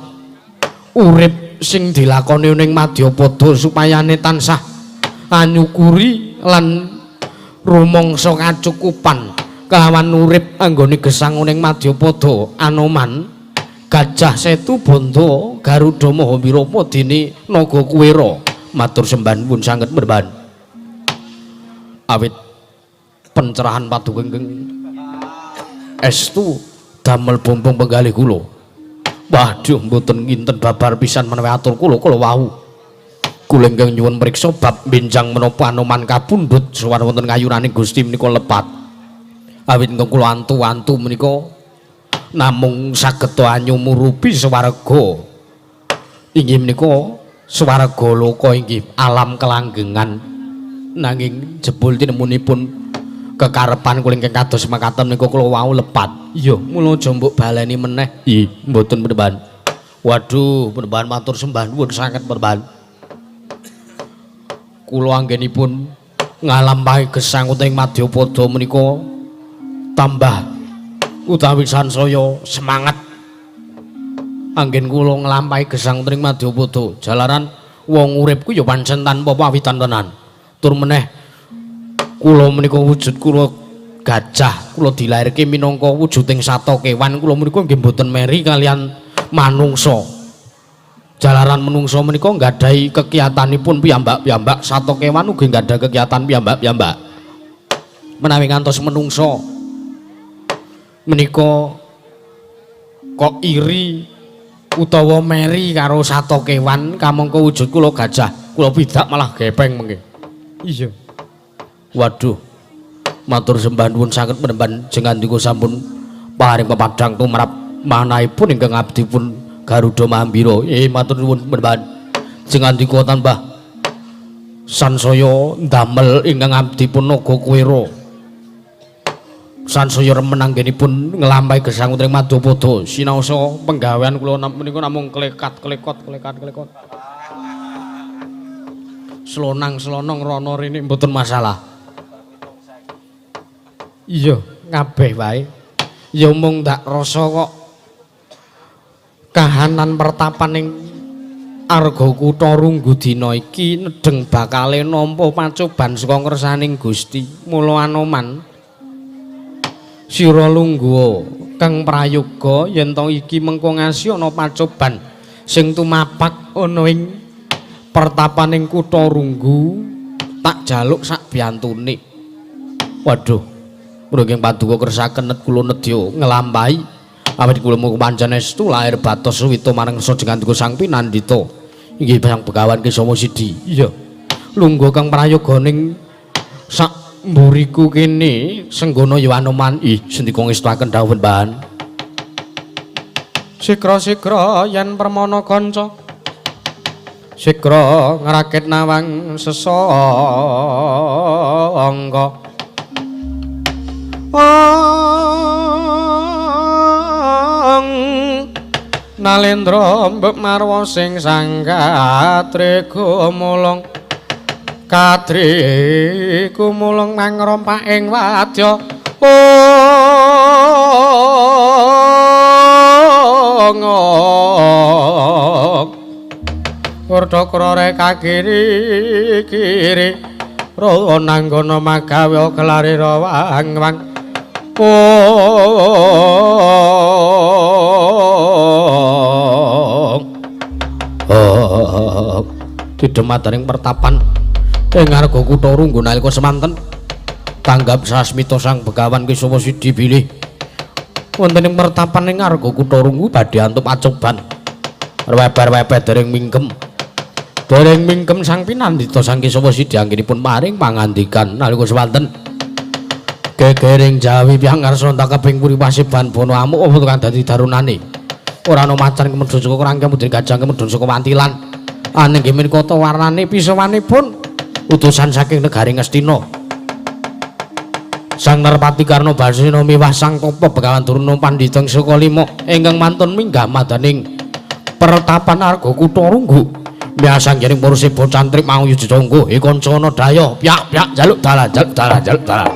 urip sing dilakoni ning Madyapada supayane tansah anyukuri lan rumangsa kacukupan kelawan urip anggone gesang ning Madyapada. Anoman, Gajah Setu Banda Garuda Maha Wirapa dene Naga Kuwera matur sembah nuwun sanget merban. Awit pencerahan paduka ingkang estu damel bombong penggalih kula. Waduh, mboten nginten babar pisan menawi atur kula kula wau. Kula ingkang nyuwun mriksa bab benjang menapa Anoman kapundhut sowan wonten ngayunaning Gusti menika lepat. Awit ingkang kula antu-antu menika namung saged anyumurupi swarga. Inggih menika swarga loka inggih alam kelanggengan. Nanging jebul tinemunipun kekarepan kula ingkang kados makaten menika kula wau lepat. Iya, mula aja mbok baleni meneh. Ih, mboten penemban. Waduh, penemban matur sembah nuwun sanget penemban. Kula anggenipun ngalampahi gesang ing Madyapada menika tambah utawi sansaya semangat anggen kula nglampahi gesang ing Madyapada. Jalaran wong urip ku ya pancen tanpa pawitan tenan. Tur meneh kula menika wujud kula gajah, kula dilairke minangka wujuding sata kewan, kula menika nggih mboten meri kalian manungsa. Jalaran menungsa menika nggadahi kekiyatanipun piyambak-piyambak, sata kewan ugi nggadhahi kegiatan piyambak-piyambak. Menawi ngantos menungsa menika kok iri utawa meri karo sata kewan, kamangka wujud kula gajah, kula pidak malah gepeng mengke. Iya. Waduh, matur sembah nuwun sanget penemban jengandika sampun paring pepadhang tumrap manahipun ingkang abdi pun Garuda Mahambira. Matur nuwun penemban jengandika tambah sansaya ndamel ingkang abdi pun Naga Kuwera. Sansaya remen anggenipun nglampahi gesang wonten ing Madyapada. Sinaosa penggawean kula menika namung klekat-klekot klekat-klekot. Slonang-slonong rono rene mboten masalah. Iya, kabeh wae. Ya mung ndak rasa kok kahanan pertapan ing Arga Kutha Runggu dina iki nedheng bakale nampa pacoban saka ngersaning Gusti. Mula Anoman sira lungguha kang prayoga yen to iki mengko ngasi ana pacoban sing tumapak ana ing pertapaning Kutha Runggu tak jaluk sak biyantune. Waduh, mrunging paduka kersaken net kula nedya nglampahi awit kula mugi panjenengan lahir batos suwita marang rasa jenganduka Sang Pinandita. Inggih Sang Begawan Kesawa Sidi. Iya. Lungguh kang prayoga ning sak mburiku kene senggono ya Anoman. Ih, sendika ngestuaken dawuh Mbahan. Sikra-sikra yen permana kanca. Sikra ngrakit nawang sesangka. Nalendra mbek marwa sing sangkatrega mulung kadri kumulung mangrompak ing wadya Kurda krore kakiri kiri ronanggana magawe kelari rawang-wang. Didemadaning pertapan ing Arga Kutha Runggu nalika semanten tanggap sasmita Sang Begawan Kesawa Sidi bilih wonten ing pertapan ing Arga Kutha Runggu badhe antuk acoban weber-weber dereng mingkem. Dereng mingkem Sang Pinandita Sang Kesawa Sidi anggenipun paring pangandikan nalika semanten gegering Jawi piyang ngarsa takeping puri pasiban bono amuk apa tukang dadi darunane. Ora ana macan kemedhun saka kerangkeng mudhun gajah kemedhun saka wantilan. Aning nggih menika ta warnane pisawanipun utusan saking negari Ngastina. Sang Narpati Karna Basena miwah Sang Tapa Begawan Durna Pandhita saka lima ingkang mantun minggah madaning pertapan Arga Kutha Runggu. Biasa ngiring para seba cantrik mau yuji jonggo he kancana daya pyak-pyak jaluk dalan jaluk dalan jaluk dalan.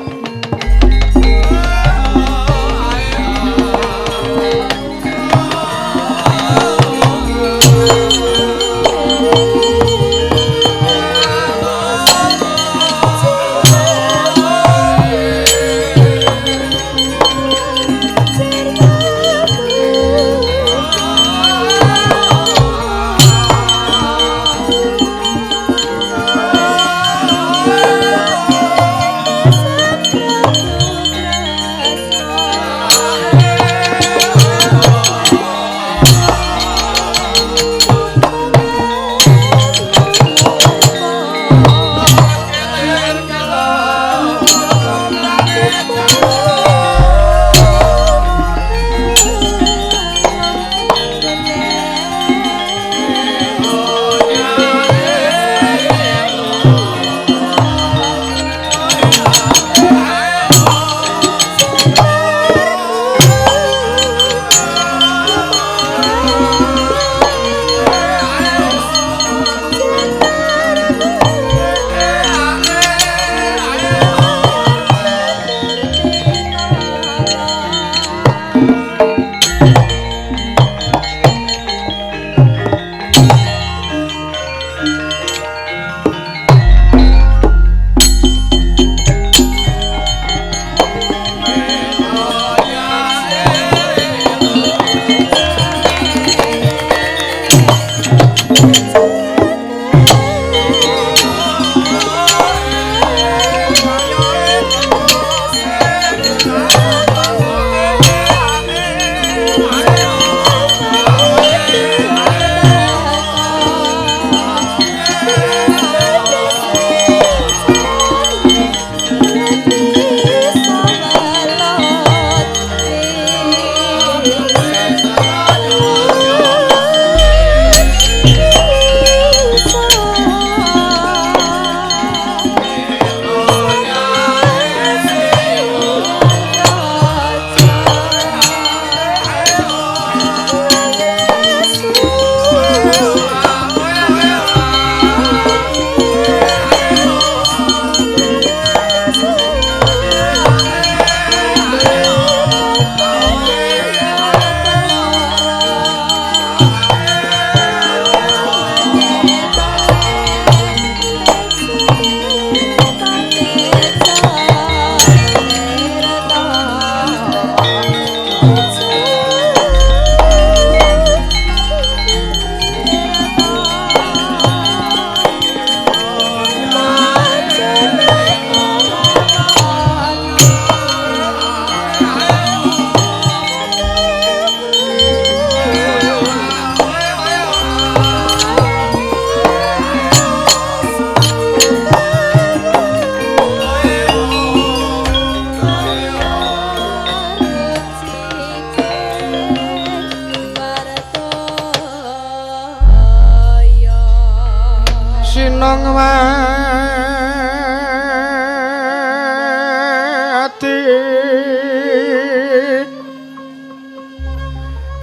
Sinong mati,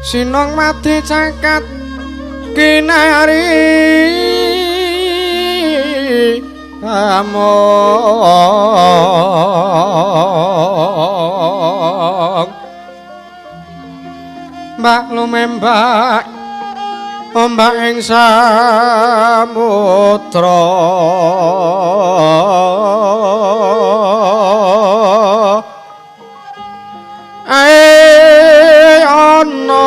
sinong mati cakat kinari among mbak lumembak ombak ing samudra. Ae ana,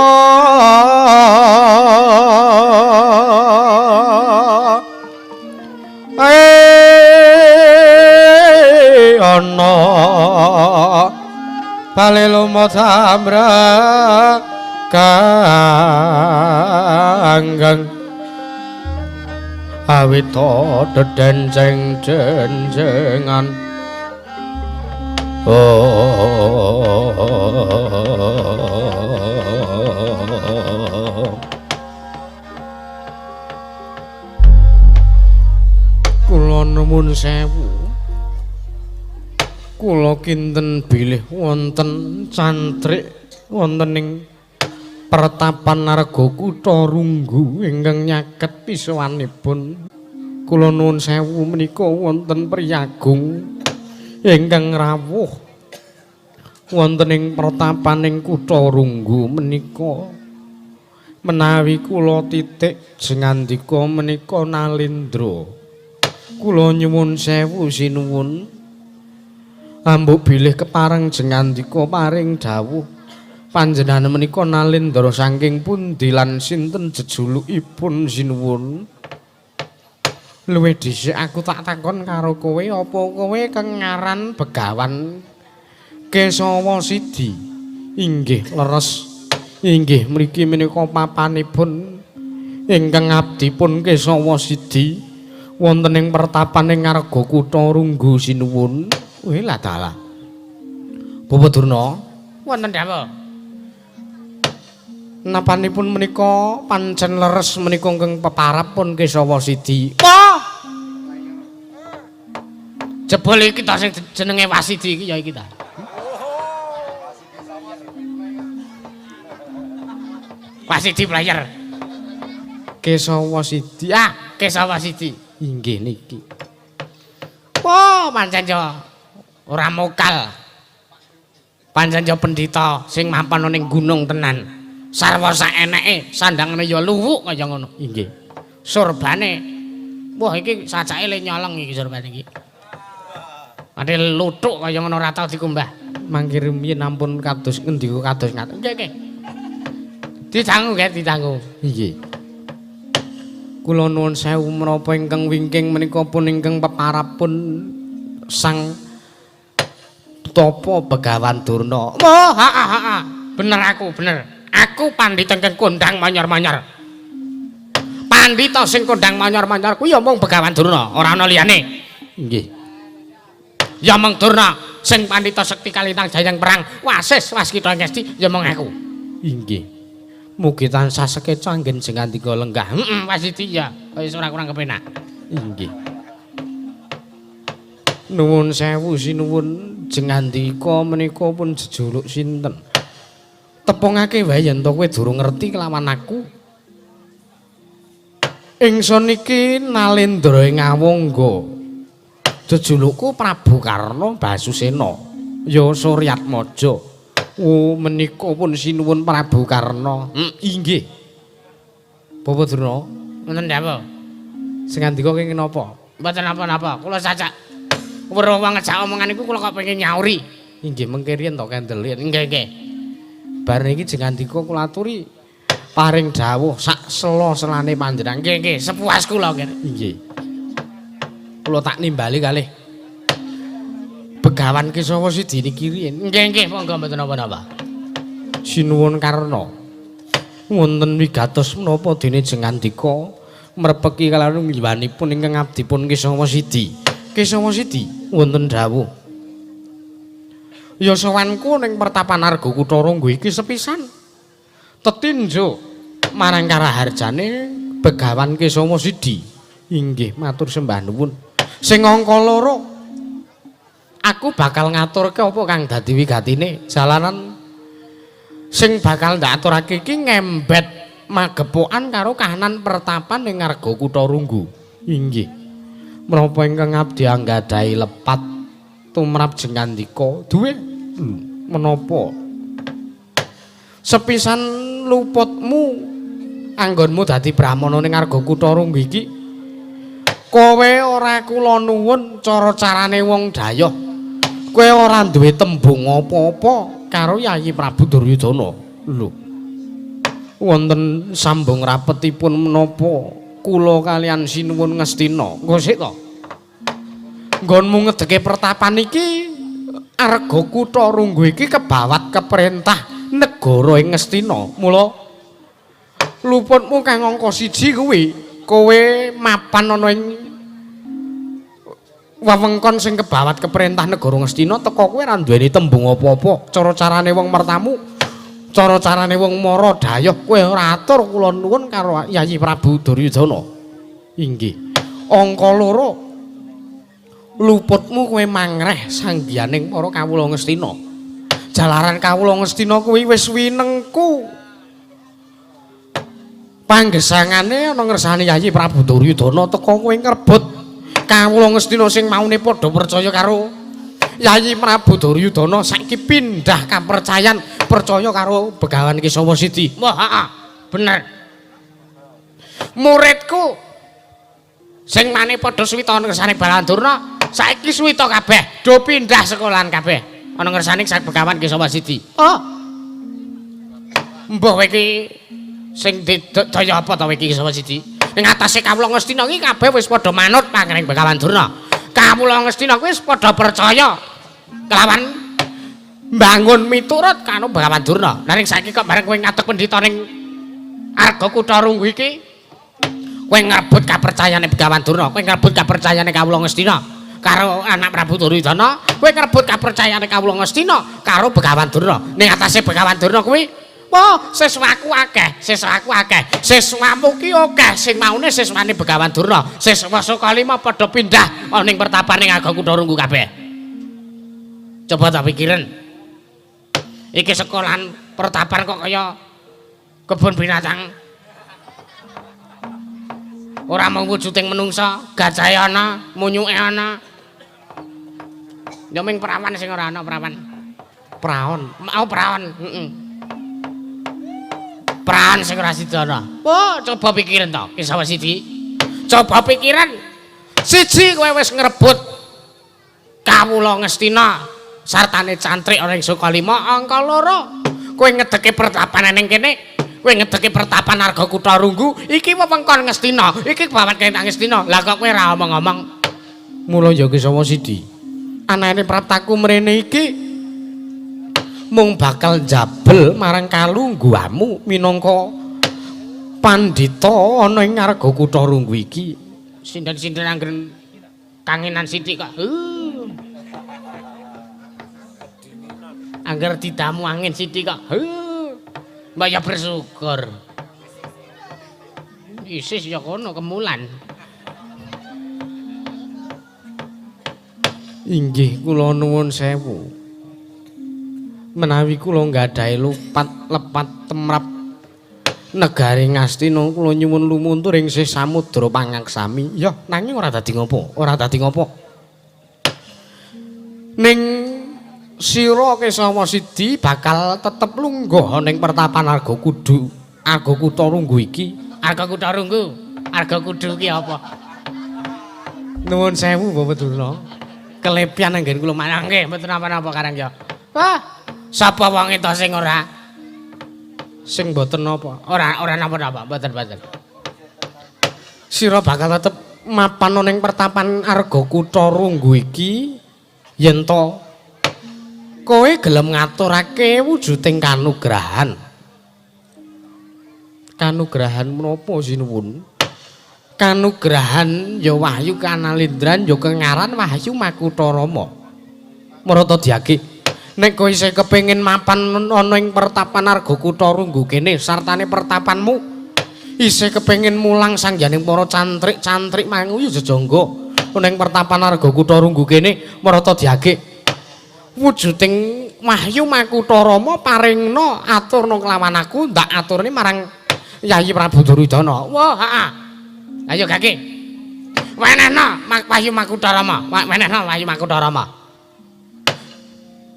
ae ana bali lumut amra kanggeng awita dedenceng jenjengan. Kula nuwun sewu, kula kinten bilih wonten cantrik wonten ing pertapan Arga Kutha Runggu ingkang nyaket pisowanipun. Kula nuwun sewu menika wonten priyagung ingkang rawuh wonten ing pertapaning Kutha Runggu menika. Menawi kula titik jengandika menika Nalendra, kula nyuwun sewu sinuwun ambuk bilih kepareng jengandika paring dawuh panjenengan menika Nalendra saking pundi lan sinten jejulukipun sinuwun. Luwih dhisik aku tak takon karo kowe, apa kowe kang ngaran Begawan Kesawa Sidi? Inggih leres. Inggih mriki menika papanipun ingkang abdipun Kesawa Sidi wonten ing pertapaning Arga Kutha Runggu sinuwun. Weh lah dalah. Bapak Durna
wonten dawuh.
Napanipun menika pancen leres menika ingkang peparap pun Kesawa Sidi.
Wah. Jebul iki ta sing jenenge Wasidi iki ya iki ta. Wasidi player.
Kesawa Sidi.
Ah, Kesawa Sidi.
Inggih niki.
Wah, pancen yo ora mokal. Pancen yo pendhita sing mampan ning gunung tenan. Sarwa saeneke sandangane ya luwuk kaya ngono.
Inggih.
Surbane. Wah, iki sacake le nyolong iki surbane iki. Ade luthuk kaya ngono ora tau dikumbah.
Mangke rumiyin ampun kados ngendika kados ngaten.
Nggih, nggih. Ditanggu nggih, ditanggu.
Inggih. Kula nuwun sewu menapa ingkang wingking menika pun ingkang peparapun Sang Tapa Begawan Durna.
Wah, ha ha ha. Bener aku, bener. Aku pandhita ingkang kondang manyor-manyor. Pandhita sing kondang manyor-manyor kuwi ya mung Begawan Durna, ora ana liyane.
Nggih.
Ya mung Durna sing pandhita sekti kalintang jayang perang, wasis waskita ngesti ya mung aku.
Inggih. Mugi tansah sekeca anggen jengandika lenggah.
Heeh, Wasidi ya, kaya ora kurang kepenak.
Inggih. Nuwun sewu sinuwun jengandika menika pun jejuluk sinten? Tepungake wae yen to kowe durung ngerti kelawan aku. Ingsun iki Nalendra ing Awangga. Jejulukku Prabu Karna Basusena. Ya Suryatmaja. Oh menika pun sinuwun Prabu Karna. Inggih. Bapak Durna,
wonten dawuh.
Sing ngandika kenging napa?
Mboten napa-napa, kula sajak weruh wong ngejak omongan iku kula kok pengen nyauri.
Inggih mengke riyen to kendel.
Nggih, nggih.
Bareng iki jengandika kula aturi paring dawuh sak sela-selane panjenengan.
Nggih, nggih, sepuas kula nggih.
Inggih. Kula tak nimbali kalih Begawan Kesawa Sidi niki riyin.
Nggih, nggih, monggo mboten napa-napa.
Sinuwun Karna. Wonten wigatos menapa dene jengandika Mrepeki kalawan ngiwanipun ingkang abdipun Kesawa Sidi. Kesawa Sidi wonten dawuh. Ya sowanku ning pertapan Arga Kutha Runggu iki sepisan. Tetinjo marang karaharjane Begawan Kesawa Sidi. Inggih matur sembah nuwun. Sing angka loro aku bakal ngaturke apa kang dadi wigatine jalanan sing bakal ndak aturake iki ngembet magepokan karo kahanan pertapan ing Arga Kutha Runggu. Inggih. Menapa ingkang abdi anggadhahi lepat tumrap jengandika duwe menapa? Sepisan luputmu anggonmu dadi brahmana ning Arga Kutha Runggu iki kowe ora kula nuwun cara-carane wong dayoh. Kowe ora duwe tembung apa-apa karo Yayi Prabu Duryudana. Lho. Wonten sambung rapetipun menapa kula kalian sinuwun Ngastina. Engko sik to. Nggonmu ngedeke pertapan iki Arga Kutha Runggu iki kebawat keperintah negara ing Ngastina. Mula luputmu kang angka 1 kuwi kowe mapan ana ing wewengkon sing kebawat keperintah negara Ngastina teka kowe ora duweni tembung apa-apa. Cara-carane wong mertamu, cara-carane wong mara dayoh kowe ora atur kula nuwun karo Yayi Prabu Duryudana. Inggih. Angka loro luputmu kowe mangreh sanggiyaning para kawula Ngastina. Jalaran kawula Ngastina kuwi wis winengku. Panggesangane ana ngersane Yayi Prabu Duryudana teka kowe ngrebut kawula Ngastina sing maune padha percaya karo Yayi Prabu Duryudana saiki pindah kapercayan percaya karo Begawan Kesawa Sidi. Wah, heeh, bener. Muridku sing mane padha suwita ngersane Balandurna saiki suwita kabeh, do pindah sekolahan kabeh ana ngersane sak Begawan Kesawa Sidi. Oh. Mbah kowe iki sing didaya apa ta kowe iki Kesawa Sidi? Ing atase kawula Ngastina iki kabeh wis padha manut pangring Begawan Durna. Kawula Ngastina kuwi wis padha percaya kelawan mbangun miturut karo Begawan Durna. Lah ning saiki kok bareng kowe ngadeg pendhita ning Arga Kutha Runggu iki kowe ngrebut kapercayane Begawan Durna, kowe ngrebut kapercayane kawula Ngastina karo anak Prabu Duryudana, kowe ngrebut kapercayane kawula Ngastina karo Begawan Durna. Ning atase Begawan Durna kuwi wah, siswaku akeh, siswaku akeh. Siswamu ki akeh sing maune siswane Begawan Durna. Siswa Sukalima padha pindah ana ning pertapan ning Arga Kutha Runggu kabeh. Coba tak pikirin. Iki sekolahan pertapan kok kaya kebun binatang. Ora mung wujuding menungsa, gajahe ana, munyuke ana. Ya ming prawan sing ora ana prawan. Praon, mau praon, heeh. Praon sing ora sida ana. Wah, coba pikiran to, Kesawa Sidi. Coba pikiran. Siji kowe wis ngrebut kawula Ngastina sartane cantrik ana ing Sukalima, angka loro kowe ngedeke pertapan ning kene, kowe ngedeke pertapan Arga Kutha Runggu, iki wewengkon Ngastina, iki bawat kene Ngastina. Lah kok kowe ora omong-omong. Mula ya Kesawa Sidi. Anane praptaku mrene iki mung bakal njabel marang kalungguhamu minangka pandhita ana ing Arga Kutha Runggu iki. Sinden-sinden anggen kangenan sithik kok. Angger didamu angin sithik kok. Mbak ya bersyukur. Isis ya kono kemulan. Inggih kula nuwun sewu. Menawi kula nggadahi lupat lepat temrap negari Ngastina kula nyuwun lumuntur ing sih samudra pangaksami. Ya nanging ora dadi ngopo, ora dadi ngopo. Ning sira Kesawa Sidi bakal tetep lungguh ning pertapan Arga Kudu, Arga Kutha Runggu iki. Arga Kutha Runggu, Arga Kudu iki apa? Nuwun sewu Bapak Durna. Kelepian anggen kula manang nggih mboten napa-napa karang ya. Wah, sapa wonge to sing ora sing mboten napa? Ora napa-napa, mboten-mboten. Sira bakal tetep mapan ning pertapan Arga Kutha Runggu iki yen to kowe gelem ngaturake wujuding kanugrahan. Kanugrahan menapa sinuwun? Kanugrahan ya wahyu kanalindran ya kengaran Wahyu Makutha Rama. Marata diage. Nek kowe isih kepengin mapan ana ing pertapan Arga Kutha Runggu kene sartane pertapanmu isih kepengin mulang sangyaning para cantrik-cantrik mangu ya jejangga ana ing pertapan Arga Kutha Runggu kene marata diage. Wujuding Wahyu Makutha Rama paringna aturna kelawan aku ndak aturne marang Yayi Prabu Duryudana. Wah, heeh. Ayo gage. Wenehna Wahyu Makutha Rama, wenehna Wahyu Makutha Rama.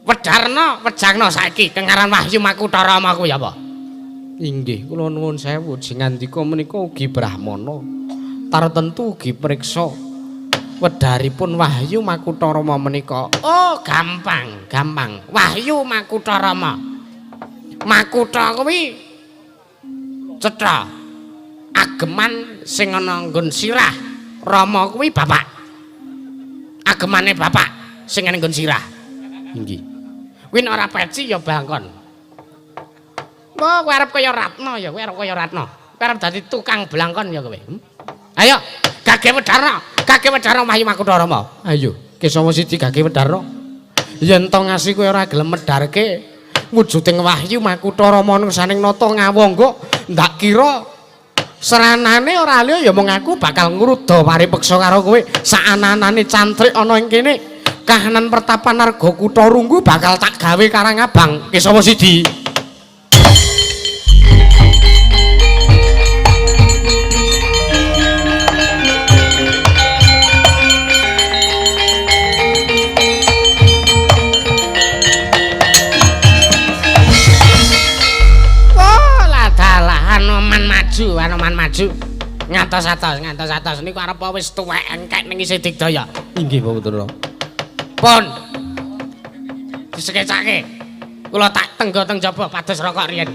Wedarna, wejangna saiki kengaran Wahyu Makutha Rama kuwi apa? Inggih, kula nuwun sewu jengandika menika ugi brahmana. Tartentu ugi priksa wedharipun Wahyu Makutha Rama menika. Oh, gampang, gampang. Wahyu Makutha Rama. Makutha kuwi cetha. Ageman sing ana nggon sirah. Rama kuwi bapak. Agemane bapak sing ana nggon sirah. Inggih. Kuwi nek ora peci ya bangkon. Wah, kowe arep kaya Ratna ya, kowe arep kaya Ratna. Kowe arep dadi tukang blangkon ya kowe. Ayo, gage wedharna, gage wedharna Wahyu Makutha Rama. Ayo, Kesawa siji gage wedharna. Yen to ngasi kowe ora gelem medharke wujuding Wahyu Makutha Rama nursaning nata ngawangga, ndak kira seranane ora liya ya mung aku bakal ngruda paripeksa karo kowe. Saananane cantrik ana ing kene. Kahanan pertapan Arga Kutha Runggu bakal tak gawe karang abang Kesawa siji. Oh, ladalah Anoman maju, Anoman maju. Ngantos-atos, ngantos-atos niku arep wis tuwek engkek ning isih digdaya.
Inggih, Bapak Durna.
Pun disekecake. Kula tak tenggo teng jaba pados rokok riyen.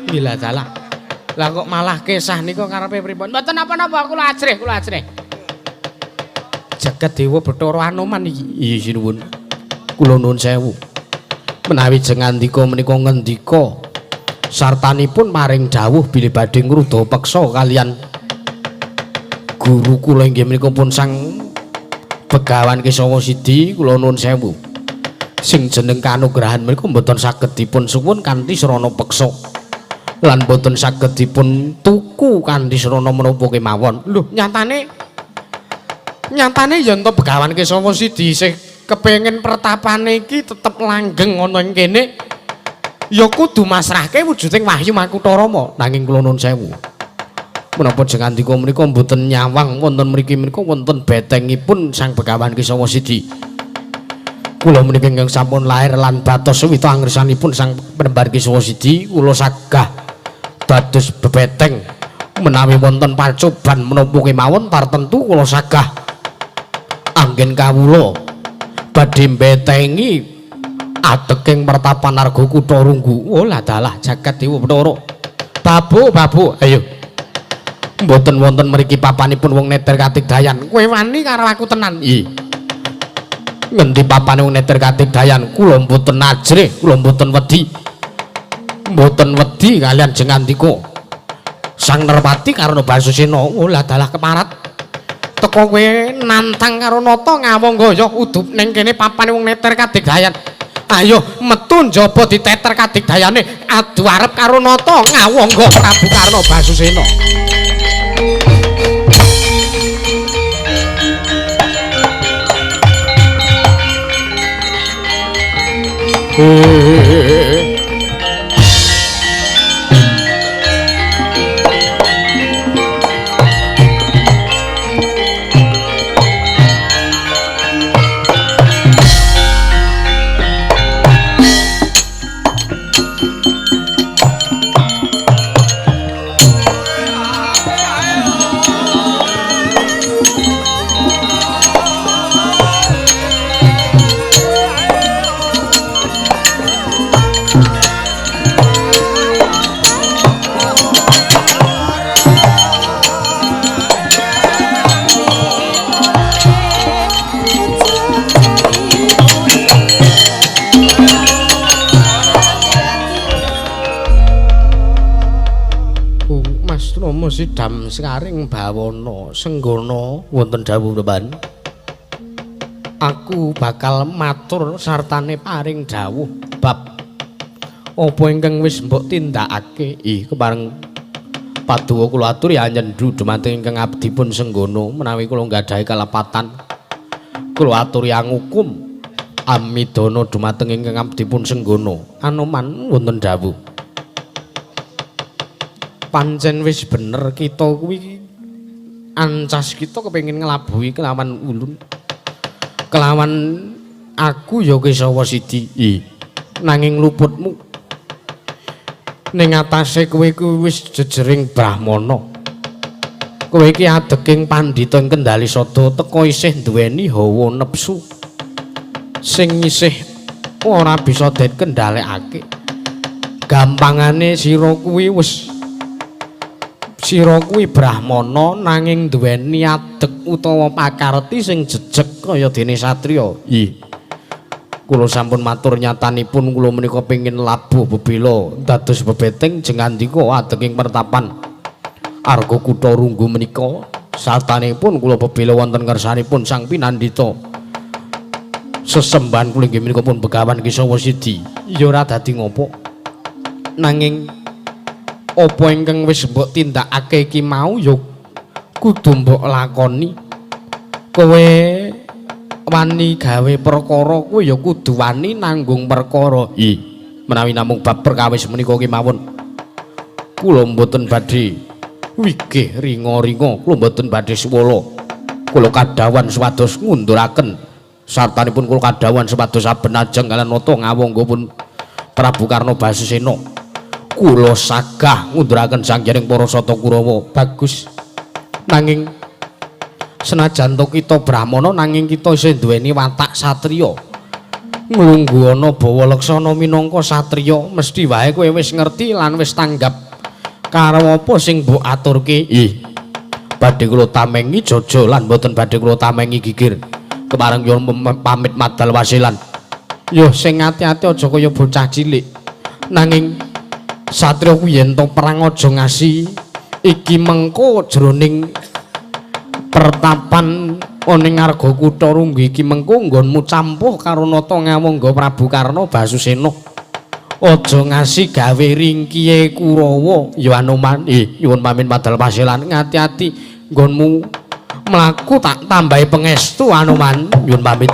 Nggih dalah. Lah kok malah kesah nika karepe pripun?
Mboten napa-napa, kula ajrih, kula ajrih.
Jagat Dewa Bathara Anoman iki.
Iya sinuwun. Kula nuwun sewu. Menawi jengandika menika ngendika sartanipun maring dawuh bilih badhe ngruda peksa kalian guru kula inggih menika pun Sang Begawan Kesawa Sidi, kula nuwun sewu. Sing jeneng kanugrahan menika mboten saged dipun suwun kanthi srana peksa. Lan mboten saged dipun tuku kanthi srana menapa kemawon.
Lho, nyatane nyatane yen to Begawan Kesawa Sidi isih kepengin pertapane iki tetep langgeng ana ing kene, ya kudu masrahke wujuding Wahyu Makutha Rama.
Nanging kula nuwun sewu. Menapa jengandika menika mboten nyawang wonten mriki menika wonten betengipun Sang Begawan Kesawa Sidi. Kula menika ingkang sampun lair lan batos wita angrisanipun Sang Penembar Kesawa Sidi, kula sagah dados bebeteng menawi wonten pacoban menapa kemawon tartentu kula sagah anggen kawula badhe mbetengi adeking pertapan Arga Kutha Runggu. Oh lah dalah jagat Dewa Bathara. Babu, babu, ayo. Mboten wonten mriki papanipun wong neter katigdayan.
Kowe wani karo aku tenan?
Iya. Ngendi papane wong neter katigdayan? Kula mboten ajrih, kula mboten wedi. Mboten wedi kalian jengandika Sang Nerpati Karna Basusena.
Oh lah dalah keparat. Teko kowe nantang karo nata ngawangga ya udup ning kene papane wong neter kadigdayan. Ayo metu njaba diteter kadigdayane adu arep karo nata ngawangga Prabu Karna Basusena.
Darma Sidam sekaring bawana Senggana wonten dawuh Reban. Aku bakal matur sartane paring dawuh bab apa ingkang wis mbok tindakake. Ih kepareng paduka kula aturi anyendu dumateng ingkang abdipun Senggana menawi kula nggadahi kalepatan kula aturi angukum amidana dumateng ingkang abdipun Senggana. Anoman wonten dawuh. Pancen wis bener kita kuwi ancas kita kepengin nglabuhi kelawan ulun. Kelawan aku ya Kesawa Sidi. Nanging luputmu ning atase kowe kuwi wis jejering brahmana. Kowe iki adeking pandhita ing Kendali Sada teka isih duweni hawa nepsu sing isih ora bisa den kendhalekake. Gampangane sira kuwi wis sira kuwi brahmana nanging duweni adeg utawa pakarti sing jejeg kaya dene satriya. Ih. Kula sampun matur nyatanipun kula menika pengin labuh bebela dados bebeteng jengandika adeging pertapan Arga Kutha Runggu menika sartanipun kula bebela wonten ngersanipun Sang Pinandita. Sesembahan kula inggih menika pun Begawan Kesawa Sidi. Ya ora dadi ngopo. Nanging apa ingkang wis mbok tindakake iki mau ya kudu mbok lakoni. Kowe wani gawe perkara kuwi ya kudu wani nanggung perkara. Ih, menawi namung bab perkawis menika kemawon kula mboten badhe wigih ringa-ringa, kula mboten badhe swala. Kula kadhawan supados ngunduraken sartanipun kula kadhawan supados saben ajeng kaliyan nata ngawangga pun Prabu Karna Basusena. Kula sagah ngunduraken sanghyang para Sata Kurawa. Bagus. Nanging senajan to kita brahmana nanging kita isih duweni watak satriya. Nglungguhana bawa laksana minangka satriya mesti wae kowe wis ngerti lan wis tanggap karo apa sing mbok aturke. Ih. Badhe kula tamengi jaja lan mboten badhe kula tamengi gigir. Kepareng yo pamit madal wasilan. Yo sing ati-ati aja kaya bocah cilik. Nanging satriya kuwi yen to perang aja ngasi iki mengko jroning pertapan ning Arga Kutha Runggu iki mengko nggonmu campuh karo nata ngawangga Prabu Karna Basusena. Aja ngasi gawe ringkihe Kurawa ya Anoman. Nyuwun pamit madal pasilan ngati-ati nggonmu mlaku tak tambahi pengestu Anoman. Nyuwun pamit.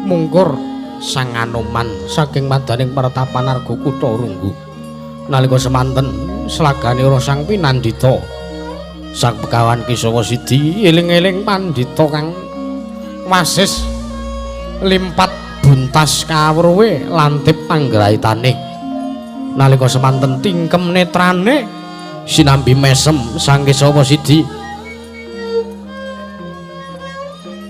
Mungkur Sang Anoman saking madaning pertapan Arga Kutha Runggu. Nalika semanten slagane ora Sang Pinandita. Sang Begawan Kesawa Sidi eling-eling pandhita kang wasis limpat buntas kawruhe lantip panggraitane. Nalika semanten tingkem netrane sinambi mesem Sang Kesawa Sidi.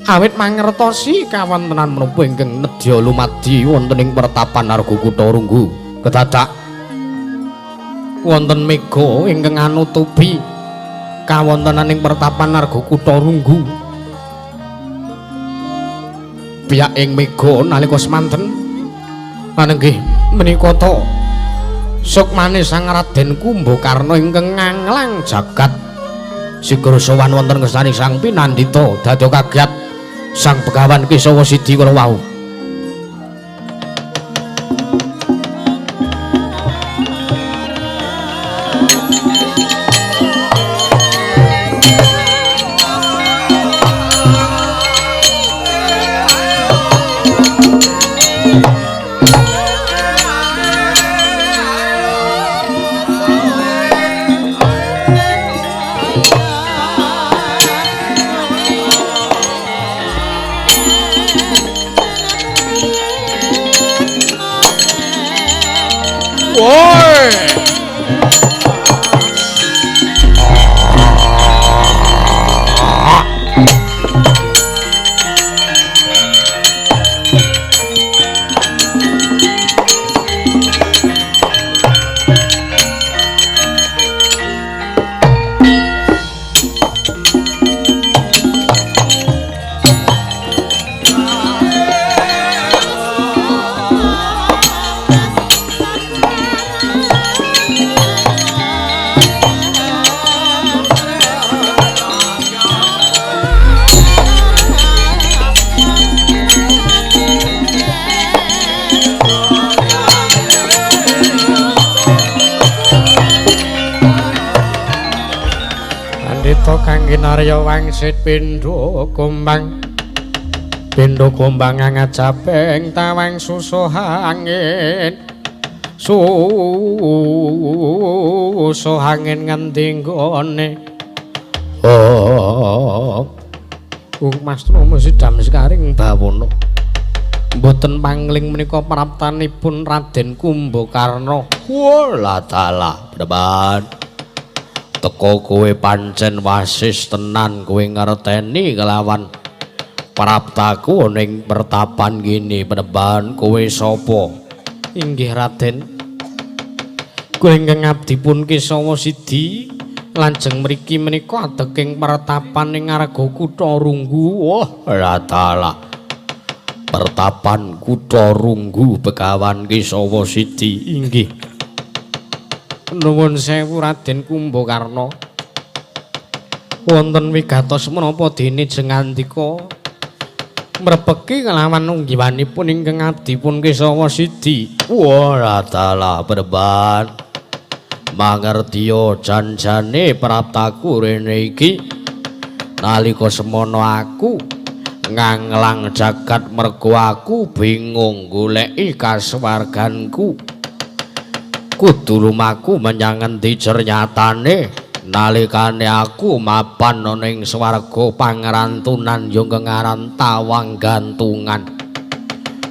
Awit mangertosi kawontenan menapa ingkang nedya lumadi wonten ing pertapan Arga Kutha Runggu. Kedadak wonten mega ingkang anutupi kawontenan ing pertapan Arga Kutha Runggu. Biyak ing mega nalika semanten manenggih menika ta sukmane Sang Raden Kumbakarna ingkang nganglang jagat. Sigra sowan wonten ngersane Sang Pinandita dadi kaget Sang Begawan Kesawa Sidi kala wau.
Woi. Kang kinarya wangsit pindha kumbang pindha kumbang ngajaping tawang susuh angin susuh angin ngendi nggone. Oh Mas Trama sidam sekaring bawana mboten pangling menika praptanipun Raden Kumbakarna.
Wala dalah preban teko kowe pancen wasis tenan, kowe ngerteni kelawan praptaku ning pertapan gini. Peneban kowe sapa?
Inggih Raden, kula ingkang abdi pun Kesawa Sidi lajeng mriki menika adeking pertapan ing ngarga kutha Runggu.
Wah dalah, pertapan kutha Runggu Begawan Kesawa Sidi.
Inggih. Nuwun sewu Raden Kumbakarna. Wonten wigatos menapa dene jengandika mrepeki kelawan unggiwanipun ingkang abdi pun Kesawa Sidi.
Wah dalah preban, mangertiya janjane praptaku rene iki. Nalika semono aku nganglang jagat mergo aku bingung goleki kasuwarganku. Kudu lumaku menyang endi jernyatane nalikane aku mapan ana ing swarga pangrantunan ya ngaran tawang gantungan.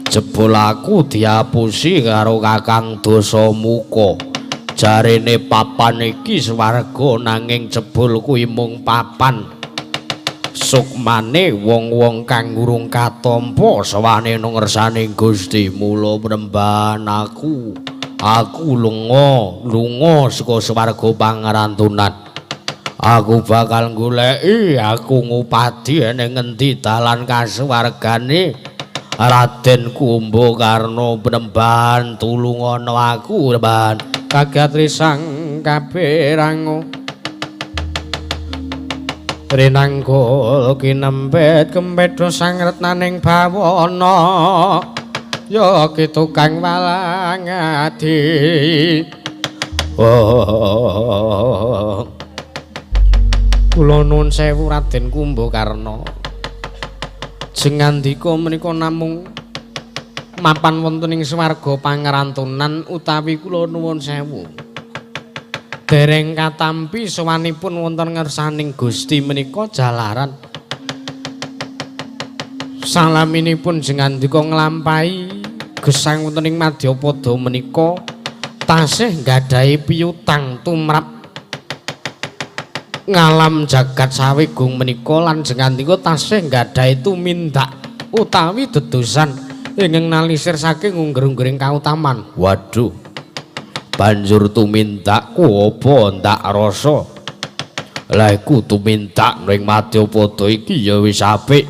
Jebul aku diapusi karo Kakang Dasamuka. Jarene papan iki swarga nanging jebul kuwi mung papan. Sukmane wong-wong kang urung katampa sawane nang ngersane Gusti. Mula premban aku lunga saka swarga pangrantunan. Aku bakal goleki, aku ngupadi ning ngendi dalan kasuwargane Raden Kumbakarna. Premban tulungana aku, Premban.
Kagat risang kaberango rinanggul kinempet kempedho sang retnaning bawana ya ki tukang walang adi.
Oh.
Kula nuwun sewu Raden Kumbakarna. Jengandika menika namung mapan wonten ing swarga pangrantunan utawi kula nuwun sewu dereng katampi sowanipun wonten ngersaning Gusti menika jalaran salaminipun jengandika nglampahi gesang wonten ing madyapada menika tasih nggadahi piutang tumrap ngalam jagat sawigung menika lan jengandika tasih nggadahi tumindak utawi dedosan ingkang nalisir saking ungger-unggering kautaman.
Waduh, banjur tumindakku apa ndak rasa? Lah iku tumindak ning madyapada iki ya wis apik.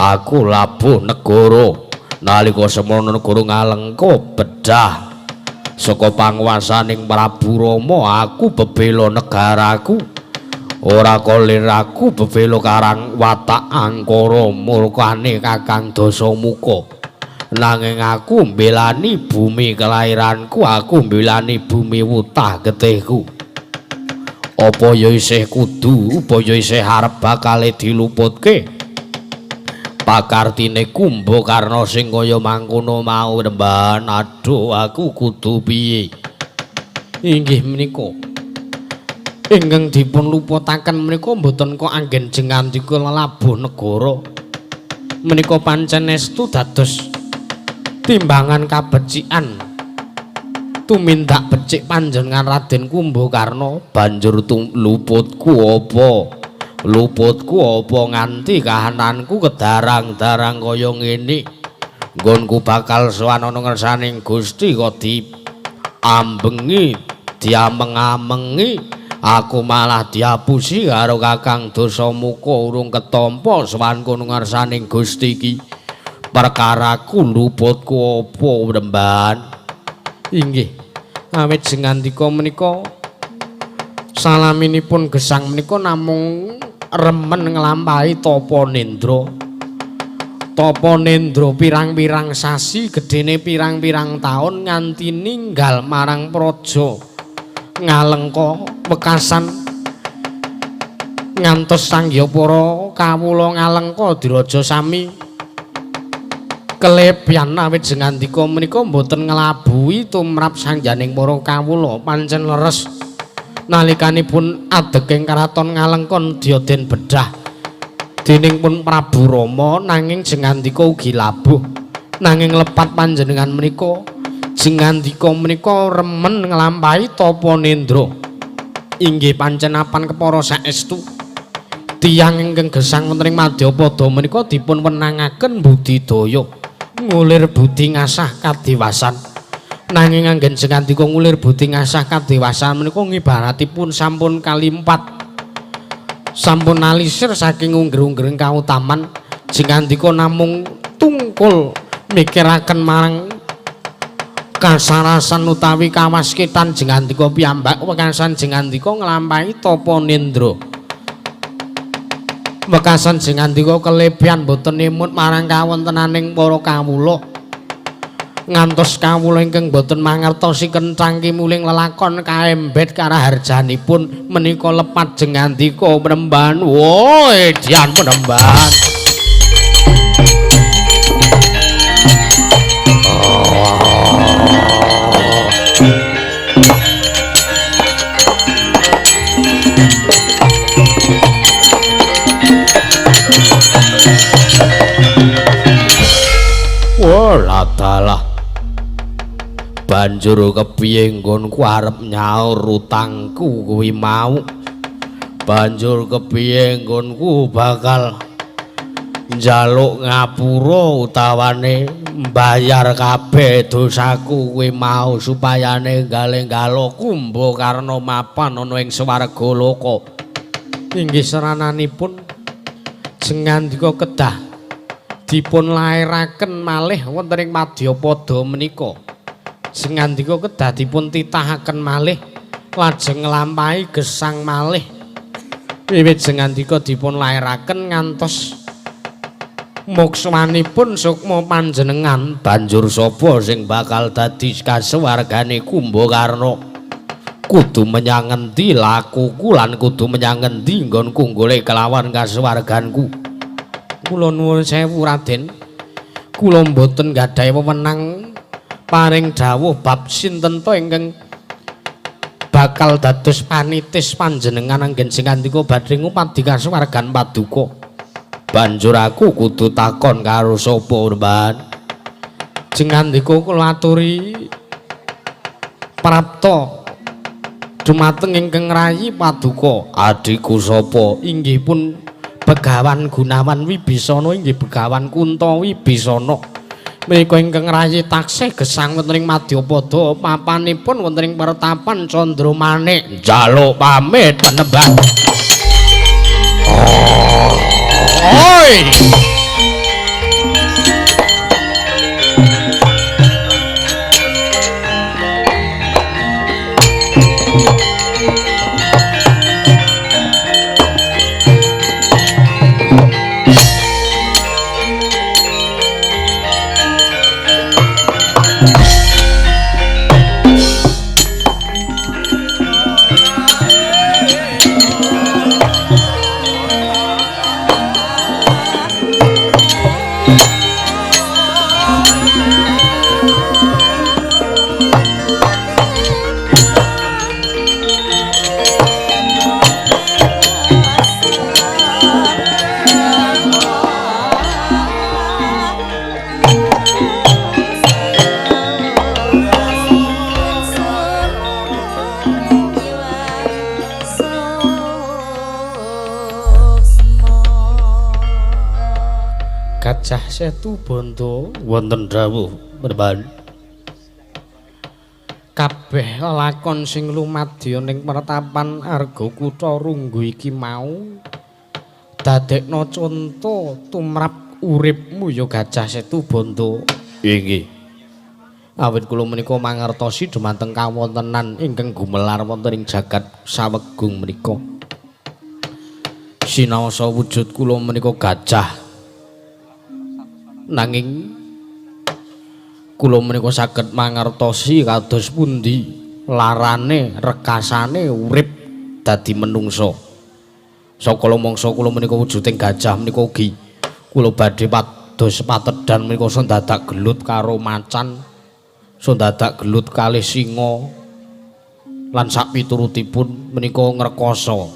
Aku labuh negara nalika semono negara ngalengka bedah saka panguwasaning Prabu Rama. Aku bebela negaraku, ora kolir aku bebela karang watak angkara murkane Kakang Dasamuka. Nanging aku mbelani bumi kelahiranku, aku mbelani bumi wutah getihku. Apa ya isih kudu, apa ya isih arep bakale diluputke pakartine Kumbakarna sing kaya mangkono mau. Remban, aduh aku kudu piye?
Inggih menika ingkang dipun luputaken menika mboten kok anggen jengandika lelabuh negara menika pancen estu dados timbangan kabecikan
Tumindak becik panjenengan Raden Kumbakarna banjur luputku apa? Luputku apa nganti kahananku kedarang-darang kaya ngene. Nggonku bakal sowan ana ngersaning Gusti kok diambengi, diameng-amengi. Aku malah diapusi karo Kakang Dasamuka urung ketampa sowanku ngarsaning Gusti iki. Perkaraku luputku apa Remban?
Inggih. Awit jengandika menika salaminipun gesang menika namung remen nglampahi tapa nendra. Tapa nendra pirang-pirang sasi, gedene pirang-pirang taun nganti ninggal marang praja Ngalengka wekasan ngantos sangya para kawula Ngalengka diraja sami kelebihan. Awit jengandika menika mboten nglabuhi tumrap sangyaning para kawula. Pancen leres nalikanipun adeg ing karaton Ngalengka nedya den bedah dening pun Prabu Rama, nanging jengandika ugi labuh. Nanging lepat panjenengan menika jengandika menika remen nglampahi tapa nendra. Inggih pancen apan kepara saestu tiyang ingkang gesang wonten ing madyapada menika dipun wenangaken budidaya ngulir budi ngasah kadewasan. Nanging anggen jengandika ngulir budi ngasah kadewasan menika ngibaratipun sampun kalimpat, sampun alisir saking ungger-unggering kautaman. Jengandika namung tungkul mikiraken marang kasarasan utawi kawaskitan jengandika piyambak. Wekasan jengandika nglampahi tapa nendra. Wekasan jengandika kelebihan boten emut marang kawontenaning para kawula. Ngantos kawula ingkang boten mangertosi kenthang kimuling lelakon kaembet karaharjanipun menika lepat jengandika Penemban. Woi, dian Penemban. Wah, dalah. Banjur kepiye nggonku arep nyaur utangku kuwi mau? Banjur kepiye nggonku bakal njaluk ngapura utawane mbayar kabeh dosaku kuwi mau supayane gale-galo Kumbakarna mapan ana ing swarga loka. Inggih serananipun jengandika kedah dipun lairaken malih wonten ing madyapada menika. Jengandika kedah dipun titahaken malih lajeng nglampahi gesang malih. Wiwit jengandika dipun lairaken ngantos moksmanipun sukma panjenengan. Banjur sapa sing bakal dadi kasuwargane Kumbakarna? Kudu menyang ngendi lakuku lan kudu menyang ngendi nggonku golek kelawan kasuwarganku? Kula nuwun sewu Raden, kula mboten gadhahi wewenang paring dawuh bab sinten to ingkang bakal dados panitis panjenengan anggen sing ngandika badhe ngupadi kasuwargan paduka. Banjur aku kudu takon karo sapa, Urban? Jengandika kula aturi prapta dumateng ingkang rayi paduka. Adhiku sapa? Inggih pun Begawan Gunawan Wibisana, inggih Begawan Kunta Wibisana. Menika ingkang rayi taksih gesang wonten ing madyapada, papanipun wonten ing pertapan Candramanik. Njaluk pamit penemban. Oi. Gajah Setu Bondo
wonten dawuh Panembahan.
Kabeh lakon sing lumadya ning pertapan Arga Kutha Runggu iki mau dadekno conto tumrap uripmu ya Gajah Setu Bondo.
Inggih. Awit kula menika mangertosi dumateng kawontenan ingkang gumelar wonten ing jagat sawegung menika. Sinaosa wujud kula menika gajah. Nanging kula menika saged mangertosi kados pundi larane rekasane urip dadi menungsa. Sakala mangsa kula menika wujuding gajah menika ugi kula badhe pados patedhan menika dadak gelut karo macan, dadak gelut kalih singa lan sapiturutipun menika ngrekoso.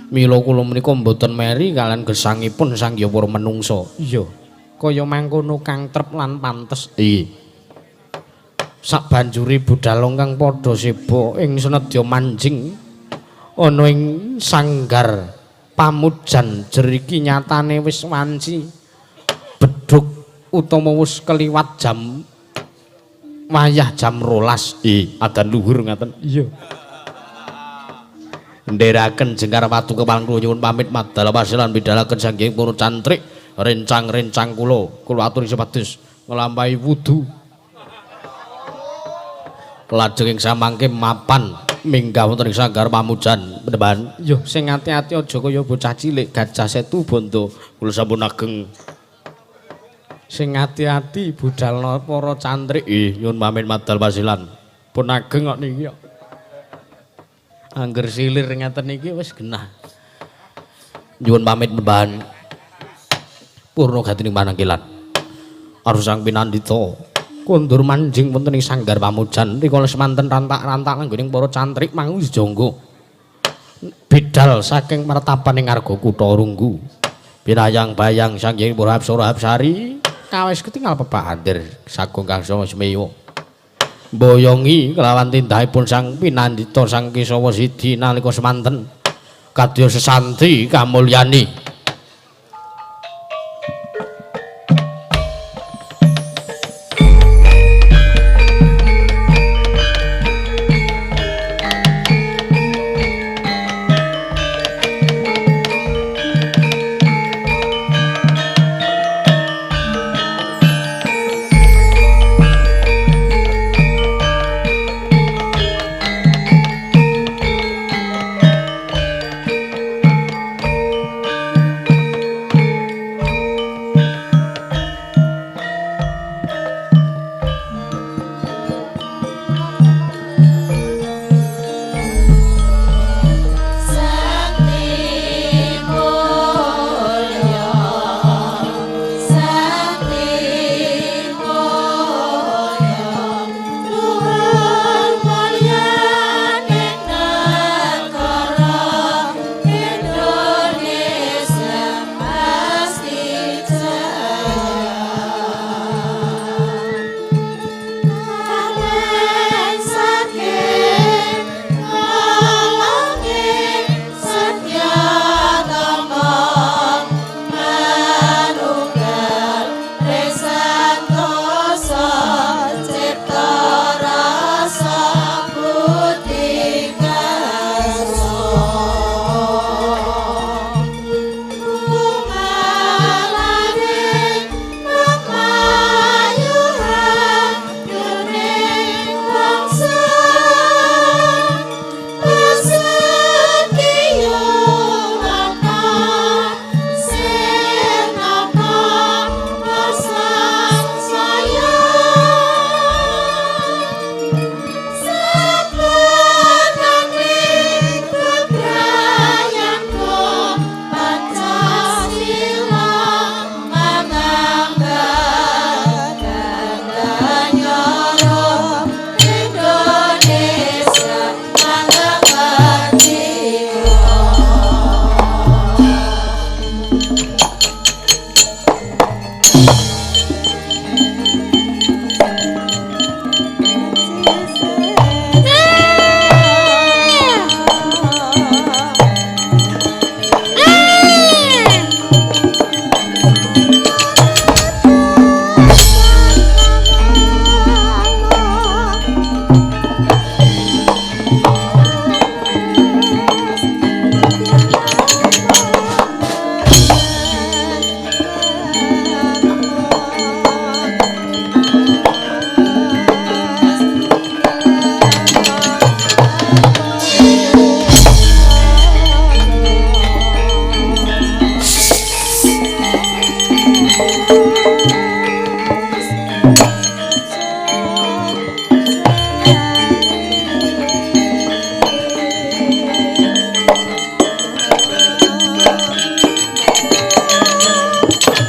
Mila kula menika mboten meri kalian gesangipun Sang Hyang Para Menungsa.
Iya, kaya mangkono kang trep lan pantes.
Iya.
Sabanjure budal kang padha seba ing senedya manjing ana ing sanggar pamujan jeriki nyatane wis wanci bedhug utawa wis keliwat jam wayah jam 12.
Iya, adan luhur ngaten.
Iya.
Ndheraken jengkar watu kepang kula nyuwun pamit madal pasilan bidalaken Sang Hyang Para Cantrik rencang-rencang kula. Kula aturi supados nglampahi wudu. Lajeng ing samangke mapan minggah wonten ing sanggar pamujan Panembahan.
Yo sing ati-ati aja kaya bocah cilik Gajah Setu Bondo.
Kula sampun ageng.
Sing ati-ati budalna para cantrik.
Ih, nyuwun pamit madal pasilan.
Pun ageng kok niki kok. Angger silir ngaten niki wis genah.
Nyuwun pamit Panembahan. Purna gatining panangkilan. Arus sang pinandita
kondur manjing wonten ing sanggar pamujan rikala semanten rantak-rantak anggoning para cantrik mangu jangga bidal saking mertapan ing Arga Kutha Runggu.
Pinayang bayang Sang Hyang Para Apsara Hapsari kawis ketingal pepahandir sagung kang sama semewa. Mboyongi kelawan tindahipun sang pinandita Sang Kesawa Sidi nalika semanten kadya sesanti kamulyani.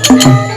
Thank you.